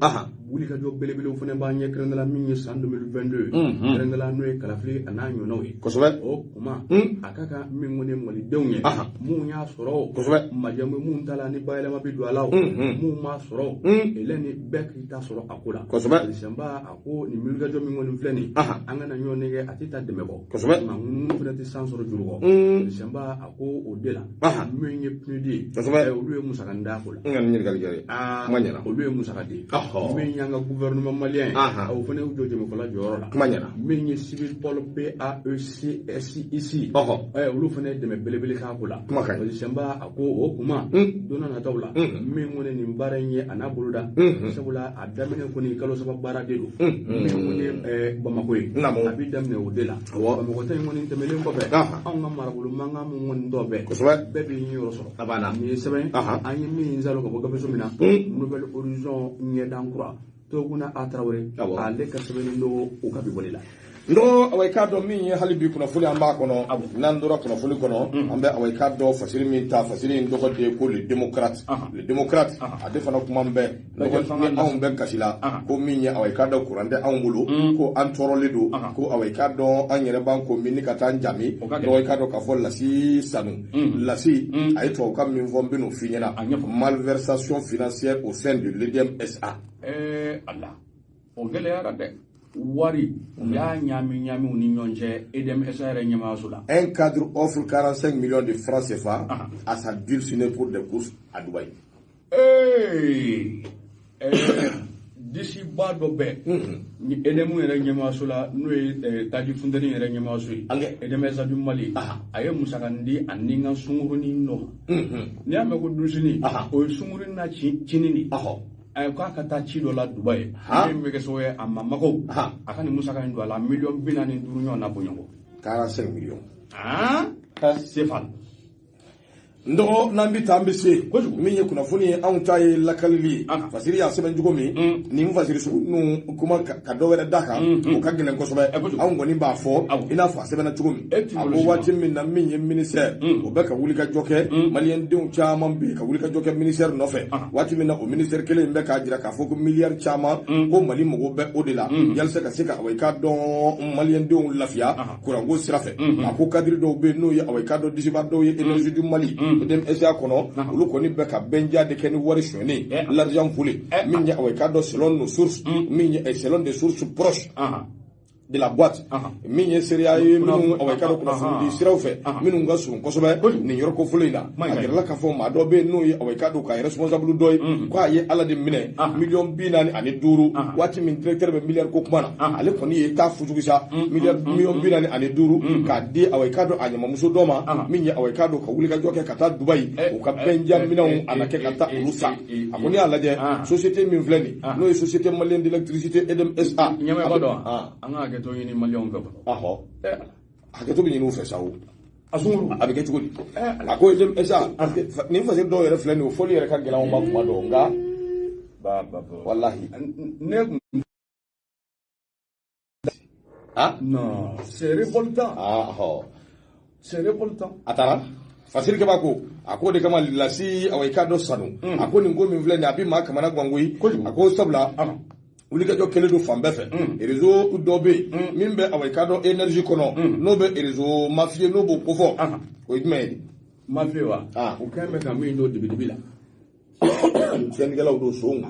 wulikajɔ belebelew fana b'an ɲɛ, kɛrɛnkɛrɛnnenya min ye san 2022, kɛrɛnkɛrɛnnenya n'o ye kalafili a n'a ɲɔgɔnnaw ye. O kuma a ka kan min kɔni ye malidenw ye, mun y'a sɔrɔ, majɛ bɛ mun ta la ni bayɛlɛma bɛ don a la, o mun m'a sɔrɔ, elɛ ni bɛɛ k'i ta sɔrɔ a ko la. Senba a ko nin wulikajɔ min kɔni filɛ nin, an kana ɲɔgɔn nɛgɛ, a tɛ taa dɛmɛ kɔ, nka ŋunuŋunu fana tɛ san sɔrɔ juru kɔ. Senba a ko o de la, min ye PNUD ye, olu ye musaka d'a ko la. N ka nin ɲininkali kɛ kuma ɲɛna. Olu ye musaka di. Min y'an ka gouvernement malien ye, o fana y'u jɔ jɛmɛkɔla jɔyɔrɔ la. Kuma ɲɛna. Min ye Civil Pol PAECSIC, olu fana ye dɛmɛ belebele k'a ko la. Kuma ka ɲi. Senba a ko o kuma, don n'a nataw la, min kɔni nin baara in ye a n'a boloda, sabula a daminɛ kɔni kalo 3 baara de don. Min kɔni ye Bamakɔ ye, a bɛ daminɛ o de la. Bamakɔ ta in kɔni tɛmɛnen kɔfɛ, anw ka marabolo mankan mun kɔni tɔ bɛɛ, bɛɛ b'i ɲɛyɔrɔ sɔrɔ. Nin ye sɛbɛn an ye min zalo ka bɔ gafeso min na, Nouvel Horizon ɲɛdan kura, Toguna A Tarawele, ale ka sɛbɛnnen don u ka bi bɔli la. N dɔgɔ, awa, i k'a dɔn min ye hali bi kunnafoni an b'a kɔnɔ, n'an tora kunnafoni kɔnɔ, an bɛ, awa, i k'a dɔn fasiri min ta, fasiri in tɔgɔ de ye ko Le Démocrate. Le Démocrate, ale fana kuma bɛɛ ni anw bɛ kasi la ko min ye, awa, i k'a dɔn kuran tɛ anw bolo, ko an tɔɔrɔlen don, ko, awa, i k'a dɔn an yɛrɛ b'an ko min ni ka taa an jami. Dɔgɔ, i k'a dɔn k'a fɔ Lasi Sanu Lasi, a ye tubabukan min fɔ, n bɛ n'o f'i ɲɛna: malversation financière au sein de l'EDM SA. Ala, o gɛlɛyara dɛ, wari u y'a ɲaami ɲaami u ni ɲɔgɔn cɛ EDM SA yɛrɛ ɲɛmaayaso la. Un cadre offre 45 millions de francs CFA à sa dulcinée pour des courses à Dubaï. Disiba dɔ bɛ ni EDM yɛrɛ ɲɛmaayaso la, n'o ye taji funteni yɛrɛ ɲɛmaayaso ye, EDM SA du Mali, a ye musaka di a ni n ka sunkurunin dɔ ma. N'i y'a mɛn ko dulcinée, o ye sunkurunin na cinin de ye. A k'a ka taa ci dɔ la Dubaï, min bɛ kɛ sababu ye a ma mago, a ka nin musaka in don a la, miliyɔn 45 ɲɔgɔn na bɔɲɔgɔn. 45 millions. CFA. N dɔgɔ, n'an bɛ taa, an bɛ se min ye kunnafoni ye, anw ta ye lakalili ye. Fasiri y'a sɛbɛn cogo min, nin fasiri sugu ninnu, kuma ka dɔ wɛrɛ da kan, o ka gɛlɛn kosɛbɛ. Anw kɔni b'a fɔ i n'a fɔ a sɛbɛnna cogo min. A ko waati min na min ye ministère, o bɛ ka wulikajɔ kɛ, maliyɛndenw caman bɛ yen ka wulikajɔ kɛ ministère nɔfɛ, waati min na o ministère kelen in bɛ k'a jira k'a fɔ ko miliyari caman ko Mali mago bɛ o de la yalisa ka se ka, awa, i k'a dɔn maliyɛndenw lafiya kuranko sira fɛ. A ko cadre dɔw bɛ yen, n'o ye, awa, i k'a dɔn disiba dɔw ye Énergie du Mali EDM SA kɔnɔ, olu kɔni bɛ ka bɛnja de kɛ ni wari sonyɛnen, l'argent volé. Min ye, awa, i k'a dɔn selon nos sources, min ye selon des sources proches de la boîte, min ye seereya ye minnu, awa, i k'a dɔn kunnafoni di siraw fɛ minnu ka surun kosɛbɛ nin yɔrɔ kofɔlen in na, a yirala k'a fɔ maa dɔ bɛ yen, n'o ye, awa, i k'a dɔn ka responsable dɔ ye, k'a ye Ala de minɛ miliyɔn 45, waati min directeur bɛ miliyari ko kuma na, ale kɔni ye taa fujugu sa miliyari miliyɔn 45 k'a di, awa, i k'a dɔn a ɲamamuso dɔ ma, min ye, awa, i k'a dɔn ka wulikajɔ kɛ ka taa Dubayi, u ka bɛnja minɛnw a na kɛ ka taa olu san. A ko n'i y'a lajɛ, société min filɛ nin, n'o ye Société malienne d'électricité EDM SA. Ɲɛmɛba dɔn, an ka hakɛto ɲini maliyɛnw fɛ fɔlɔ. Hakɛto bɛ ɲini u fɛ sa o. A sunkuru. A bɛ kɛ cogo di? A ko EDM SA, nin fasiri dɔw yɛrɛ filɛ nin ye, o fɔli yɛrɛ ka gɛlɛn anw ma kuma dɔw, nka walahi. Ne kun non, c'est révoltant. C'est révoltant. A taara fasiri kɛba ko a ko de kama Lasi, awa, i k'a dɔn Sanu, a ko nin ko min filɛ nin ye, a bɛ maa kamana gan koyi. A ko sabula wulikajɔ kɛlen don fan bɛɛ fɛ, réseau dɔ bɛ yen min bɛ, awa, i k'a dɔn énergie kɔnɔ, n'o bɛ réseau mafieux, n'o b'o kofɔ, o ye jumɛn ye? Mafieux wa, o kɛn bɛ ka min don dibi la. Tiɲɛnikɛlaw don, sonw.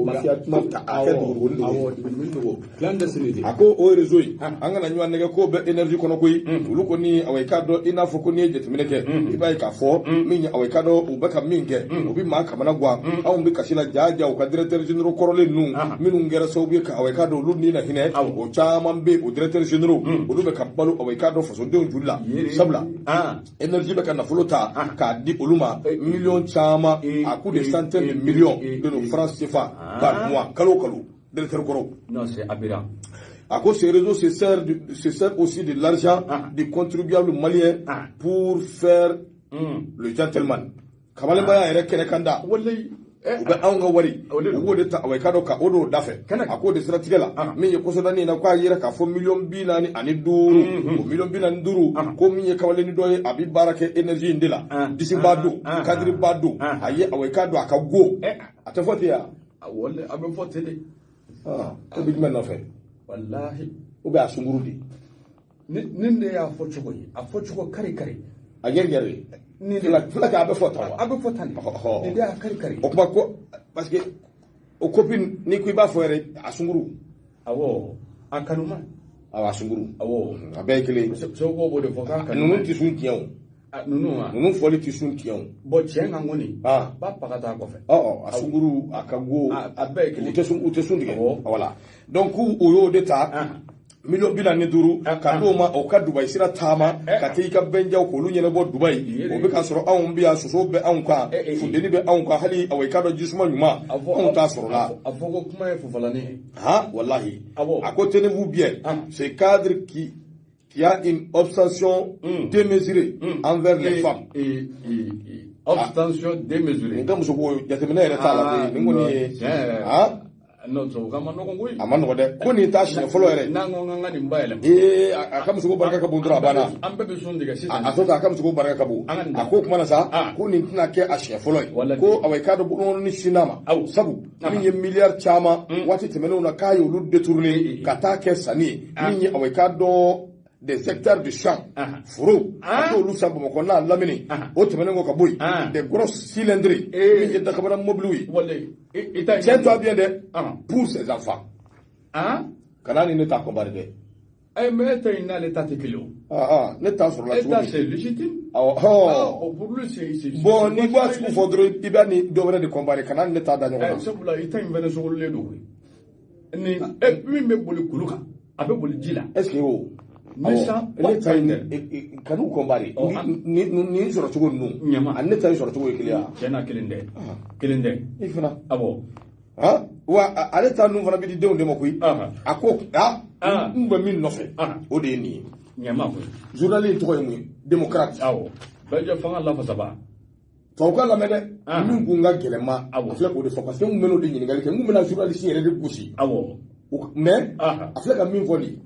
Mafia kuma ta a kɛ dugukolo dogo. Awɔ, dibi dogo, clandestinité. A ko o réseau in, an kana ɲɔgɔn nɛgɛ, k'o bɛ énergie kɔnɔ koyi. Olu kɔni, awa, i k'a dɔn i n'a fɔ ko n'i ye jateminɛ kɛ, i b'a ye k'a fɔ min ye, awa, i k'a dɔn u bɛ ka min kɛ, u bɛ maa kamana gan. Anw bɛ kasi la jaa jaa, u ka directeur généraux kɔrɔlen ninnu minnu kɛra sababu ye ka, awa, i k'a dɔn olu ni na hinɛ, o caman bɛ yen, o directeur généraux, olu bɛ ka balo, awa, i k'a dɔn fasodenw joli la, sabula énergie bɛ ka nafolo ta k'a di olu ma, miliyɔn caman, à coup de centaines de millions de nos francs CFA par mois, kalo kalo, directeur kɔrɔw. Non, c'est aberrant. À cause ces réseaux se sert aussi de l'argent des contribuables maliens pour faire le gentleman. Kamalenbaya yɛrɛ kɛnɛ kan da. Walayi. U bɛ anw ka wari u b'o de ta, awa i k'a dɔn ka o don o da fɛ. A k'o de siratigɛ la, min ye kɔsɔdani in na, k'a yira k'a fɔ miliyɔn 45, o miliyɔn 45, ko min ye kamalennin dɔ ye, a bɛ baara kɛ énergie in de la, disiba don, kadiriba don, a ye, awa i k'a dɔn a ka go, a tɛ fɔ ten ya. Walayi, a bɛ fɔ ten de. O bɛ jumɛn nɔfɛ? Walahi. O bɛ a sunkuru de. Nin de y'a fɔ cogo ye, a fɔ cogo kari kari. A yɛrɛ yɛrɛ. Nin fila kɛ, a bɛ fɔ tan wa? A bɛ fɔ tan de. Nin de y'a kari kari. O kuma ko parce que o copine n'i ko i b'a fɔ yɛrɛ, a sunkuru. Awɔ, a kanuma. Awɔ, a sunkuru. Awɔ. A bɛɛ ye kelen ye. Segu b'o de fɔ k'a kanuma. Ninnu tɛ sun tiɲɛ o. Ninnu wa? Ninnu fɔli tɛ sun tiɲɛ o. Bɔn, tiɲɛ kan kɔni. Ba paga t'a kɔfɛ. Ɔ, a sunkuru, a ka go. A bɛɛ ye kelen. U tɛ sun tigɛ. Voilà, donc u y'o de ta. Miliyɔn 45 ka d'o ma, o ka Dubayi sira taama ka taa i ka bɛnjaw k'olu ɲɛnabɔ Dubayi. O bɛ ka sɔrɔ anw bɛ yan, soso bɛ anw kan, funteni bɛ anw kan, hali awa i k'a dɔn jisuma ɲuman anw t'a sɔrɔ la. A fɔ ko kuma ye fufalani ye. Han, walahi. A ko tenez-vous bien, ce cadre qui a une obsession démesurée envers les femmes. Obsession démesurée. Nin ka muso ko jateminɛ yɛrɛ t'a la koyi, nin kɔni ye. Han. Non, tubabukan ma nɔgɔn koyi. A ma nɔgɔn dɛ, ko nin t'a siɲɛ fɔlɔ yɛrɛ. N'an ko k'an ka nin bayɛlɛma. Ee, a ka muso ko barika ka bon dɔrɔn, a banna. An bɛɛ bɛ sun tigɛ sisan. A to ten, a ka muso ko barika ka bon. A ko kuma na sa, ko nin tɛna kɛ a siɲɛ fɔlɔ ye. Ko awa i k'a dɔn bolokɔrɔni sin n'a ma. Sabu min ye miliyari caman waati tɛmɛnenw na, k'a y'olu détourné ka taa kɛ sanni ye. Min ye, awa i k'a dɔn, des hectares de champs, foro, ka t'olu san Bamakɔ n'a lamini. O tɛmɛnen kɔ ka bɔ yen, des grosses cylindrées, min ye dakabana mobiliw ye. Tiens-toi bien dɛ, pour ses enfants. Kana ni ne ta comparer dɛ. Mais e ta in n'ale ta tɛ kelen o. Ne ta sɔrɔla cogo min. E ta c'est légitime. Awɔ. Pour lui c'est. Bon, n'i b'a sugu fɔ dɔrɔn, i b'a ni dɔ wɛrɛ de comparer, kana ni ne ta da ɲɔgɔn na. Sabula i ta in fɛnɛ sogololen don koyi. Ni min bɛ boli kulu kan, a bɛ boli ji la. Est ce que o. Ne ta in kan'u comparer, nin sɔrɔ cogo ninnu ani ne ta in sɔrɔ cogo ye kelen ye. Tiɲɛ na, kelen tɛ, kelen tɛ. I fana. Awɔ. Wa ale ta ninnu fana bɛ di denw de ma koyi. A ko n bɛ min nɔfɛ, o de ye nin ye. Ɲama koyi. Journal in tɔgɔ ye mun ye? Démocrate. Awɔ. Bɛɛ fanga lafasaba. Tubabukan lamɛn dɛ. Min kun ka gɛlɛn ma, a filɛ k'o de fɔ, parce que n kun bɛ n'o de ɲininkali kɛ, n kun bɛna journaliste yɛrɛ de gosi. Awɔ. Mais a filɛ ka min fɔ nin ye.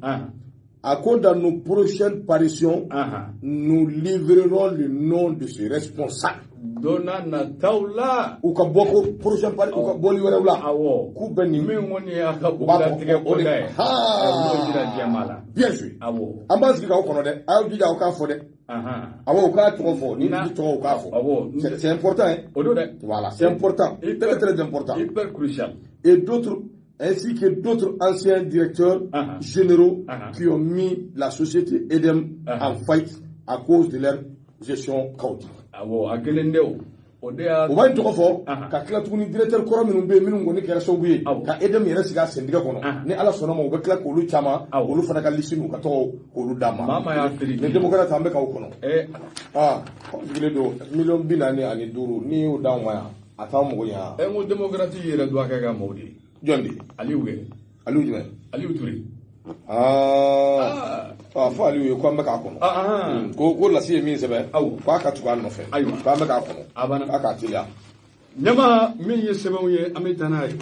À cause dans nos prochaines parutions, nous livrerons le nom de ce responsable. Donna nataw la. U ka bɔ ko prochaine paru, u ka bɔli wɛrɛw la. Awɔ. K'u bɛ nin. Min kɔni y'a ka bugudatigɛ ko da ye. O jira jɛma la. Bien joué. Awɔ. An b'an sigi k'aw kɔnɔ dɛ. A y'aw jija aw k'a fɔ dɛ. Awɔ, u k'a tɔgɔ fɔ. Ni tigi tɔgɔ, u k'a fɔ. Awɔ. C'est important hein. O don dɛ. Voilà, c'est important. Très très important. Hyper crucial. Et d'autres, ainsi que d'autres anciens directeurs généraux qui ont mis la société Edem en faillite à cause de leur gestion chaotique. Awɔ, a kelen de o. O de y'a. O b'a in tɔgɔ fɔ ka tila tuguni, directeur kɔrɔ minnu bɛ yen, minnu kɔni kɛra sababu ye ka Edem yɛrɛ sigi a sentigɛ kɔnɔ, ni Ala sɔnna ma, u bɛ tila k'olu caman, olu fana ka liste n'u ka tɔgɔw k'olu d'a ma. Maa maa y'a feere. Ni démocrate, an bɛ k'aw kɔnɔ. Aa, sigilen don miliyɔn 45, n'i y'o d'anw ma yan, a t'anw mago ɲɛ. N ko démocrate yɛrɛ don a kɛ ka maaw de ye. Jɔn de? Aliyu kɛ. Aliyu jumɛn? Aliyu Ture. Aa, fɔ Aliyu ye ko an bɛ k'a kɔnɔ. Ko Lasi ye min sɛbɛn, k'a ka tugu a nɔfɛ. Ayiwa. K'an bɛ k'a kɔnɔ. A banna. K'a k'a teliya. Ɲama min ye sɛbɛnw ye, an bɛ taa n'a ye.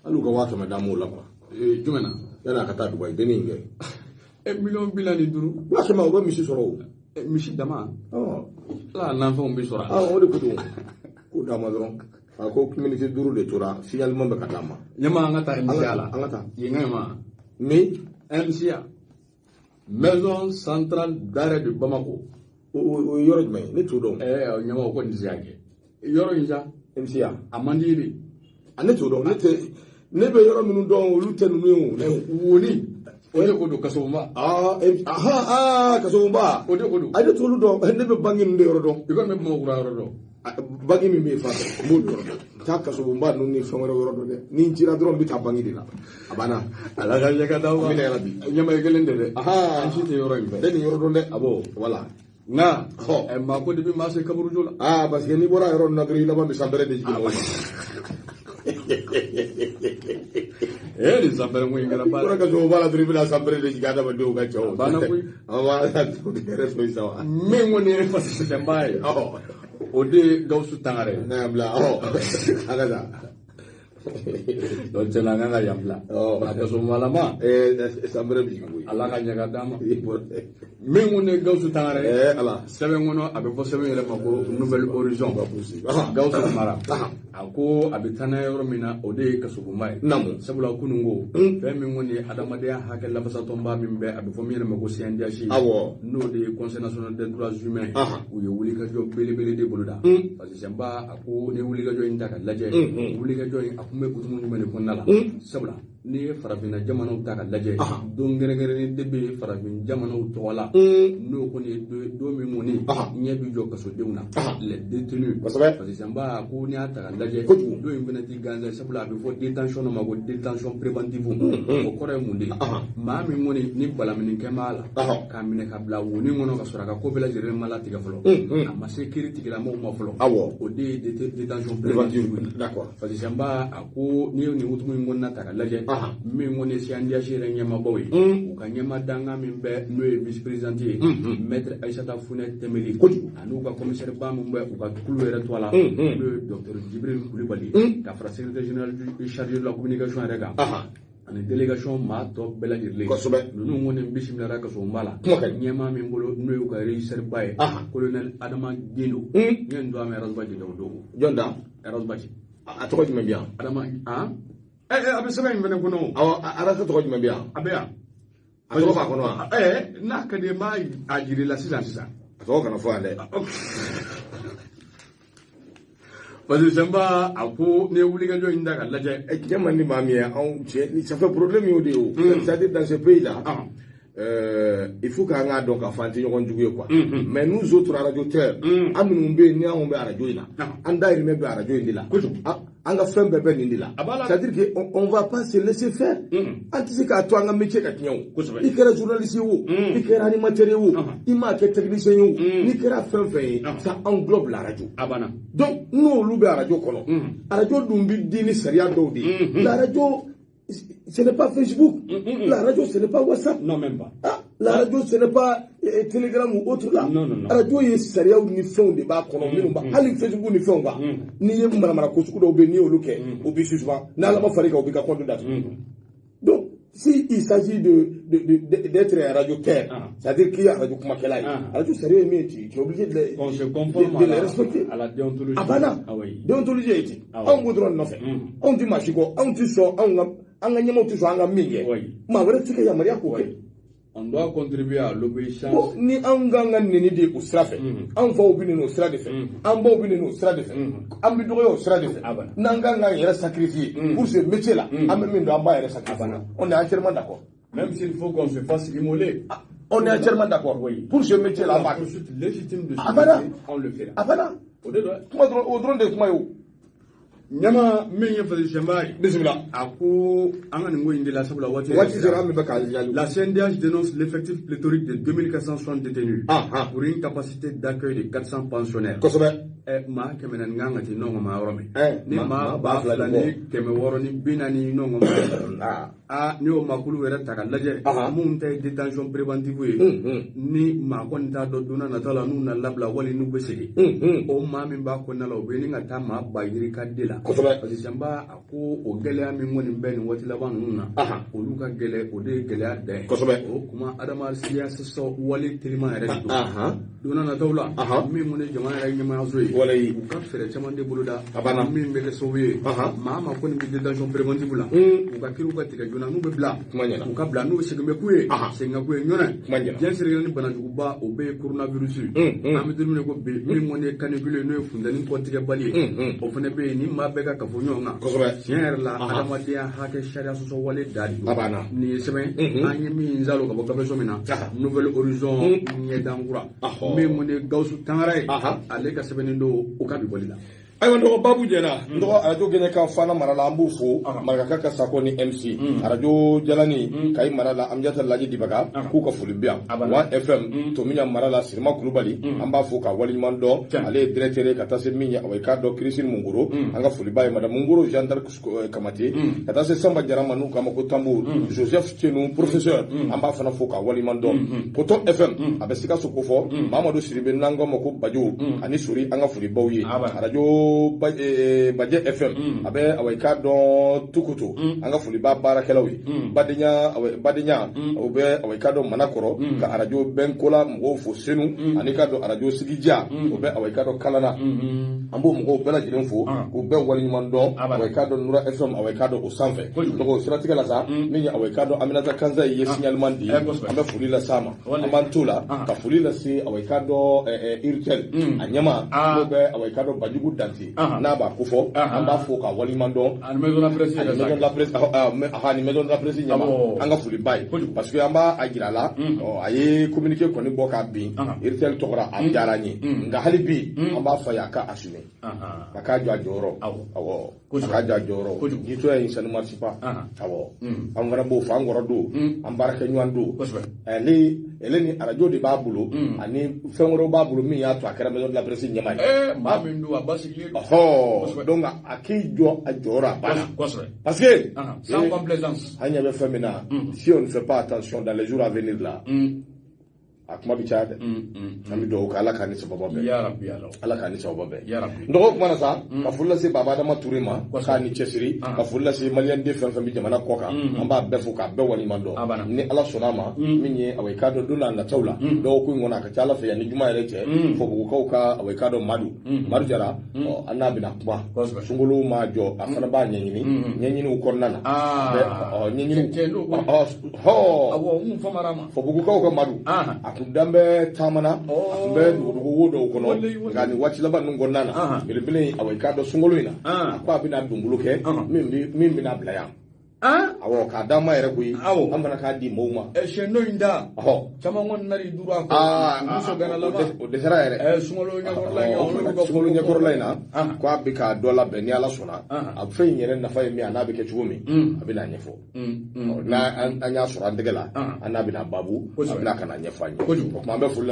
Hali u ka 100 000 d'an m'o la quoi. Jumɛn na? Yanni a ka taa Dubayi, denni in kɛ. Miliyɔn 45. 100 000, u bɛ misi sɔrɔ o. Misi dama. Ala nafɛnw bɛ sɔrɔ a la. O de ko don. K'o d'a ma dɔrɔn. A ko miniti 5 de tora, signalement bɛ ka d'a ma. Ɲama, an ka taa MCA la. An ka taa. Yen ka ɲi ma. Min? MCA. Maison centrale d'arrêt de Bamako. O ye yɔrɔ jumɛn ye? Ne t'o dɔn. Ɲama, o kɔni tɛ se ka kɛ. Yɔrɔ in sa. MCA. A man di ye de. A, ne t'o dɔn. Ne tɛ, ne bɛ yɔrɔ minnu dɔn, olu tɛ ninnu ye o. Woni. O de ko don, Kasobonba. Aa, ahan, aa, Kasobonba. O de ko don. A, ne t'olu dɔn. Ne bɛ banque ninnu de yɔrɔ dɔn. I kɔni bɛ Bamakɔ kura yɔrɔ dɔn. Banque min bɛ yen fan fɛ, n b'o yɔrɔ dɔn. Taa Kasobonba ninnu ni fɛn wɛrɛ yɔrɔ dɔn dɛ. Ni n cira dɔrɔn, n bɛ taa banque de la. A banna. Ala ka ɲɛ ka d'aw ma. Amina yarabi. Ɲama ye kelen de dɛ. An si tɛ yɔrɔ in fɛ. Ne nin yɔrɔ dɔn dɛ. Awɔ. Voilà. Nka maa ko de bɛ maa se kaburujo la. Aa, parce que n'i bɔra yɔrɔ ninnu na dɔrɔn, i laban bɛ sanpɛrɛ de jigin mɔgɔ ma. Nin sanpɛrɛ ko in kɛra baara. N'i bɔra Kasobonba la dɔrɔn, i bɛna sanpɛrɛ de jigin adamadenw ka cɛw. A banna koyi. An b'a yɛrɛ sɔn sa wa. Min kɔni ye fasɛnba ye. O de ye Gawusu Tangara ye. Ne y'an bila ɔ a ka taa. Donc tiɲɛna an kan ka yan bila. A kasomalama. Sanbɛrɛ bɛ jigin koyi. Ala ka ɲɛ ka d'a ma. Min kun ye Gawusu Tangara ye. Ala. Sɛbɛn kɔnɔ a bɛ fɔ sɛbɛn yɛrɛ ma ko Nouvel Horizon. Gawusu Mara. A ko a bɛ taa n'a ye yɔrɔ min na o de ye kasobonba ye. Naamu. Sabula kunun ko fɛn min kɔni ye adamadenya hakɛ lafasatɔnba min bɛ a bɛ fɔ min yɛrɛ ma ko CNDH. Awɔ. N'o de ye Conseil national des droits humains. U ye wulikajɔ belebele de boloda. Parce que Sɛnba a ko ni wulikajɔ in ta ka lajɛ. Wulikajɔ in a kun bɛ hukumu jumɛn de kɔnɔna la. Sabula n'i ye farafinna jamanaw ta ka lajɛ. Don kɛrɛnkɛrɛnnen de bɛ farafin jamanaw tɔgɔ la. N'o kɔni ye don min kɔni ɲɛ bɛ jɔ kasodenw na. Les détenus. Kosɛbɛ. Parce que Sɛnba ko n'i y'a ta ka lajɛ. Kojugu. Don in fana ti gansan sabula a bɛ fɔ détention dɔ ma ko détention préventive. O kɔrɔ ye mun de ye. Maa min kɔni ni balaminikɛ b'a la. K'a minɛ ka bila wonin kɔnɔ ka sɔrɔ a ka ko bɛɛ lajɛlen ma latigɛ fɔlɔ. A ma se kiiri tigilamɔgɔw ma fɔlɔ. Awɔ. O de ye détention préventive ye. D'accord. Parce que Sɛnba a ko n'i ye nin hukumu in kɔnɔna ta ka lajɛ. Min kɔni ye CNDH yɛrɛ ɲɛmaabaw ye. U ka ɲɛmaa dankan min bɛ n'o ye vice président ye. Maître Aïssata Funɛ Tɛmɛli. Kojugu. Ani u ka commissaire ba min bɛ u ka kulu yɛrɛ tɔgɔ la. N'o ye docteur Djibril Coulibaly. Ka fara secrétaire général chargé de la communication yɛrɛ kan. Ani délégation maa tɔ bɛɛ lajɛlen. Kosɛbɛ. Ninnu kɔni bisimilala kasobonba la. Kuma ka ɲi. Ɲɛmaa min bolo n'o y'u ka régisseur ba ye. Colonel Adama Guindo. N ye nin don a mɛn Ras Bath de o don. Jɔn da? Ras Bath. A tɔgɔ jumɛn bɛ yan? Adama han? A bɛ sɛbɛn in fɛnɛ kɔnɔ o. Awɔ, Ras tɔgɔ jumɛn bɛ yan? A bɛ yan. A tɔgɔ b'a kɔnɔ wa? N'a ka di ye n b'a a jira i la sisan sisan. A tɔgɔ kana fɔ yan dɛ. Parce que Sɛnba a ko n'i ye wulikajɔ in ta ka lajɛ. Tiɲɛ man di maa min ye anw cɛ ça fait problème y'o de ye o. C'est-à-dire dans ce pays là. Il faut qu'an k'a dɔn k'a fɔ an tɛ ɲɔgɔn jugu ye quoi. Mais nous autres radioteurs, an minnu bɛ yen ni anw bɛ arajo in na, an dahirimɛ bɛ arajo in de la. Kojugu. An ka fɛn bɛɛ bɛ nin de la. C'est-à-dire que on va pas se laisser faire. An tɛ se k'a to an ka métier ka tiɲɛ o. Kosɛbɛ. I kɛra journaliste ye o, i kɛra animateur ye o, i m'a kɛ technicien ye o, n'i kɛra fɛn fɛn ye, ça englobe la radio. A banna. Donc n'olu bɛ arajo kɔnɔ, arajo dun bɛ di ni sariya dɔw de ye. La radio ce n'est pas Facebook. La radio, ce n'est pas WhatsApp. Non, même pas. Ah, la radio, ce n'est pas Telegram ou autre là. Non, non, non. Radio ye sariyaw ni fɛnw de b'a kɔnɔ minnu b'a hali Facebook ni fɛnw kan. N'i ye manamana ko sugu dɔw bɛ yen n'i y'olu kɛ, o b'i suspend. N'Ala ma far'i kan, o b'i ka compte datugu. Donc, si il s'agit d'être un radiotaire, c'est-à-dire qu'il y a radio kumakɛla ye, radio sariya ye min ye, tu es obligé de les, On se conforme de les respecter. à la déontologie. A banna. Ah oui. Déontologie ye ten. Anw b'o dɔrɔn de nɔfɛ. Anw tɛ maa si kɔ, anw tɛ sɔn anw ka an ka ɲɛmaaw tɛ sɔn an ka min kɛ. Maa wɛrɛ tɛ se ka yamaruya k'o kɛ. On doit contribuer à l'obéissance. Bon, ni anw kan ka nɛni de o sira fɛ, anw faw bɛ nɛni o sira de fɛ, an baw bɛ nɛni o sira de fɛ, an bɛ dɔgɔya o sira de fɛ. N'an kan k'an yɛrɛ sacrifier pour ce métier là, an bɛ min dɔn an b'a yɛrɛ sacrifier. On est entièrement d'accord. Même s'il faut qu'on se fasse immoler. On est entièrement d'accord. Oui. Pour ce métier là, on va. Poursuite légitime de ce métier, on le fera. A banna. O de don. Kuma dɔrɔn, o dɔrɔn de ye kuma ye o. Ɲama min ye Fadil Sɛnba ye. Bisimila. A ko an ka nin ko in de la sabula waati Waati sera an bɛ k'a jaabi. La CNDH dénonce l'effectif pléthorique de 2460 détenus pour une capacité d'accueil de 400 pensionnaires. Kosɛbɛ. Maa 400 kan ka ti nɔngɔn ma yɔrɔ min. Ni maa 2640 nɔngɔn ma. Aa n'i y'o maakulu yɛrɛ ta ka lajɛ. Mun ta ye détention préventive ye. Ni maa kɔni t'a dɔn don n'a nataw la n'u na labila wali n'u bɛ segin. O maa min b'a kɔnɔna la o bɛ ɲini ka taa maa ba yirika de la. Kosɛbɛ. Parce que Sɛnba a ko o gɛlɛya min kɔni bɛ nin waati laban ninnu na. Olu ka gɛlɛ o de ye gɛlɛya dan ye. Kosɛbɛ. O kuma adamadenya sɔsɔ wale teliman yɛrɛ de don. Don n'a nataw la. Min kɔni ye jamana yɛrɛ ɲɛmaayaso ye. Walayi. U ka fɛɛrɛ caman de boloda. A banna. Min bɛ kɛ sababu ye. Maa ma kɔni bɛ détention préventive la. U ka kiiriw ka tigɛ joona n'u bɛ bila. Kuma ɲɛna. U ka bila n'u bɛ segin bɛ k'u ye. Segin ka k'u ye ɲɔnɛ. Kuma ɲɛna. Diɲɛ seleke ni banajuguba o bɛ ye coronavirus. An bɛ don min na ko bi min kɔni ye canicule ye n'o ye funteni kɔtigɛbali ye. O fana bɛ yen ni maa bɛɛ ka kafo ɲɔgɔn kan. Kosɛbɛ. Tiɲɛ yɛrɛ la adamadenya hakɛ sariya sɔsɔ wale da de don. A banna. Nin ye sɛbɛn an ye min zalo ka bɔ gafeso min na. Nouvel Horizon ɲɛdankura. Min kɔni ye Gawusu Tangara ye. Ale ka sɛbɛnni don o ka bi bɔli la. Ayiwa, n dɔgɔ, babu jɛna. N dɔgɔ, arajo gɛnɛ ka fana mara la, an b'u fo. Maraka ka Sako ni MC arajo Jalani Kayi mara la, Amjata Laji Dibaga, k'u ka foli bi yan. One FM Tomiɲa mara la, Sirima Kulubali, an b'a fo ka waleɲuman dɔn, ale ye directeur ye. Ka taa se min ye, awa, i k'a dɔn, Christine Mungoro, an ka foliba ye, madame Mungoro, Jean d'Arc Kamate, ka taa se Samba Jara ma, n'u k'a ma ko Tambour, Joseph Tienu, professeur, an b'a fana fo ka waleɲuman dɔn. Poto FM, a bɛ Sikaso kofɔ, Mamadu Siribe, n'an k'a ma ko Bajo ani Sori, an ka folibaw ye. Arajo Bajɛ FM, a bɛ, awa, i k'a dɔn, Tukutu, an ka foliba baarakɛlaw ye. Badenya, awa, badenya o bɛ, awa, i k'a dɔn, Manakɔrɔ, ka arajo Bɛnkola mɔgɔw fo Senu, ani k'a dɔn arajo Sigija, o bɛ, awa, i k'a dɔn, Kalana, an b'o mɔgɔw bɛɛ lajɛlen fo k'u bɛɛ waleɲuman dɔn. Awa, i k'a dɔn, Nura FM, awa, i k'a dɔn, o sanfɛ. Donc o siratigɛ la sa, min ye, awa, i k'a dɔn, Aminata Kanza ye signalement di, an bɛ foli las'a ma. An b'an t'o la ka foli lase, awa, i k'a dɔn, Iritel a ɲɛma, n'o bɛ, awa, i k'a dɔn, Bajugu Dante, n'a b'a kofɔ, an b'a fo k'a waleɲuman dɔn. Ani maison de la presse. Ani maison de la presse, ani maison de la presse ɲɛma, an ka foli ba ye, parce que an b'a a jira la, a ye communiqué kɔni bɔ k'a bin Iritel tɔgɔ, a diyara an ye. Nka hali bi, an b'a fɔ a ye, a ka assumer, a k'a jɔ a jɔyɔrɔ. Awɔ, a k'a jɔ a jɔyɔrɔ. Jitɔya in, ça ne marche pas. Awɔ, an fana b'o fɔ, an kɔrɔ don, an baarakɛɲɔgɔn don. Ale ni arajo de b'a bolo, ani fɛn wɛrɛw b'a bolo min y'a to a kɛra maison de la presse ɲɛmaa ye. Maa min don, a basigilen don. Ɔhɔ, donc a k'i jɔ a jɔyɔrɔ, a banna, parce que sans complaisance. An ɲɛ bɛ fɛn min na, si on ne fait pas attention dans les jours à venir là, a kuma bɛ caya dɛ. An bɛ dugawu kɛ, Ala k'a ni sababa bɛn, Ala k'a ni sababa bɛn. N dɔgɔ, kuma na sa, ka foli lase Baba Adama Ture ma, k'a ni cɛsiri, ka foli lase maliyɛn den fɛn fɛn bɛ jamana kɔ kan, an b'a bɛɛ fo k'a bɛɛ waleɲuman dɔn. Ni Ala sɔnna a ma, min ye, awa, i k'a dɔn, don n'a nataw la, dɔgɔkun in kɔnɔ, a ka ca Ala fɛ, yan ni juma yɛrɛ cɛ, Fɔbugukaw ka, awa, i k'a dɔn, Madu Jara, an n'a bɛna kuma. Sunkalo ma jɔ, a fana b'a ɲɛɲini ɲɛɲiniw kɔnɔna na, ɲɛɲiniw. Fɔbugukaw ka Madu, a kun dan bɛ taamana, a tun bɛ dugudugu wo dɔw kɔnɔ, nka nin waati laban ninnu kɔnɔna na, belebele, awa, i k'a dɔn, sunkalo in na, a ko a bɛna donbolo kɛ min bɛna bila yan. Awɔ, k'a d'an ma yɛrɛ koyi, an fana k'a di mɔgɔw ma. Siyɛn dɔ in da caman kɔni nari duuru a kɔ, muso gana laban. O dɛsɛra yɛrɛ. Sunkalo ɲɛkɔrɔla in. Sunkalo ɲɛkɔrɔla in na, ko a bɛ k'a dɔ labɛn. Ni Ala sɔnna, a fɛn in yɛrɛ nafa ye min ye, a n'a bɛ kɛ cogo min, a bɛ n'a ɲɛfɔ. N'a an y'a sɔrɔ an tɛgɛ la, an n'a bɛna babu, a bɛna ka na ɲɛfɔ an ye. O tuma, an bɛ foli.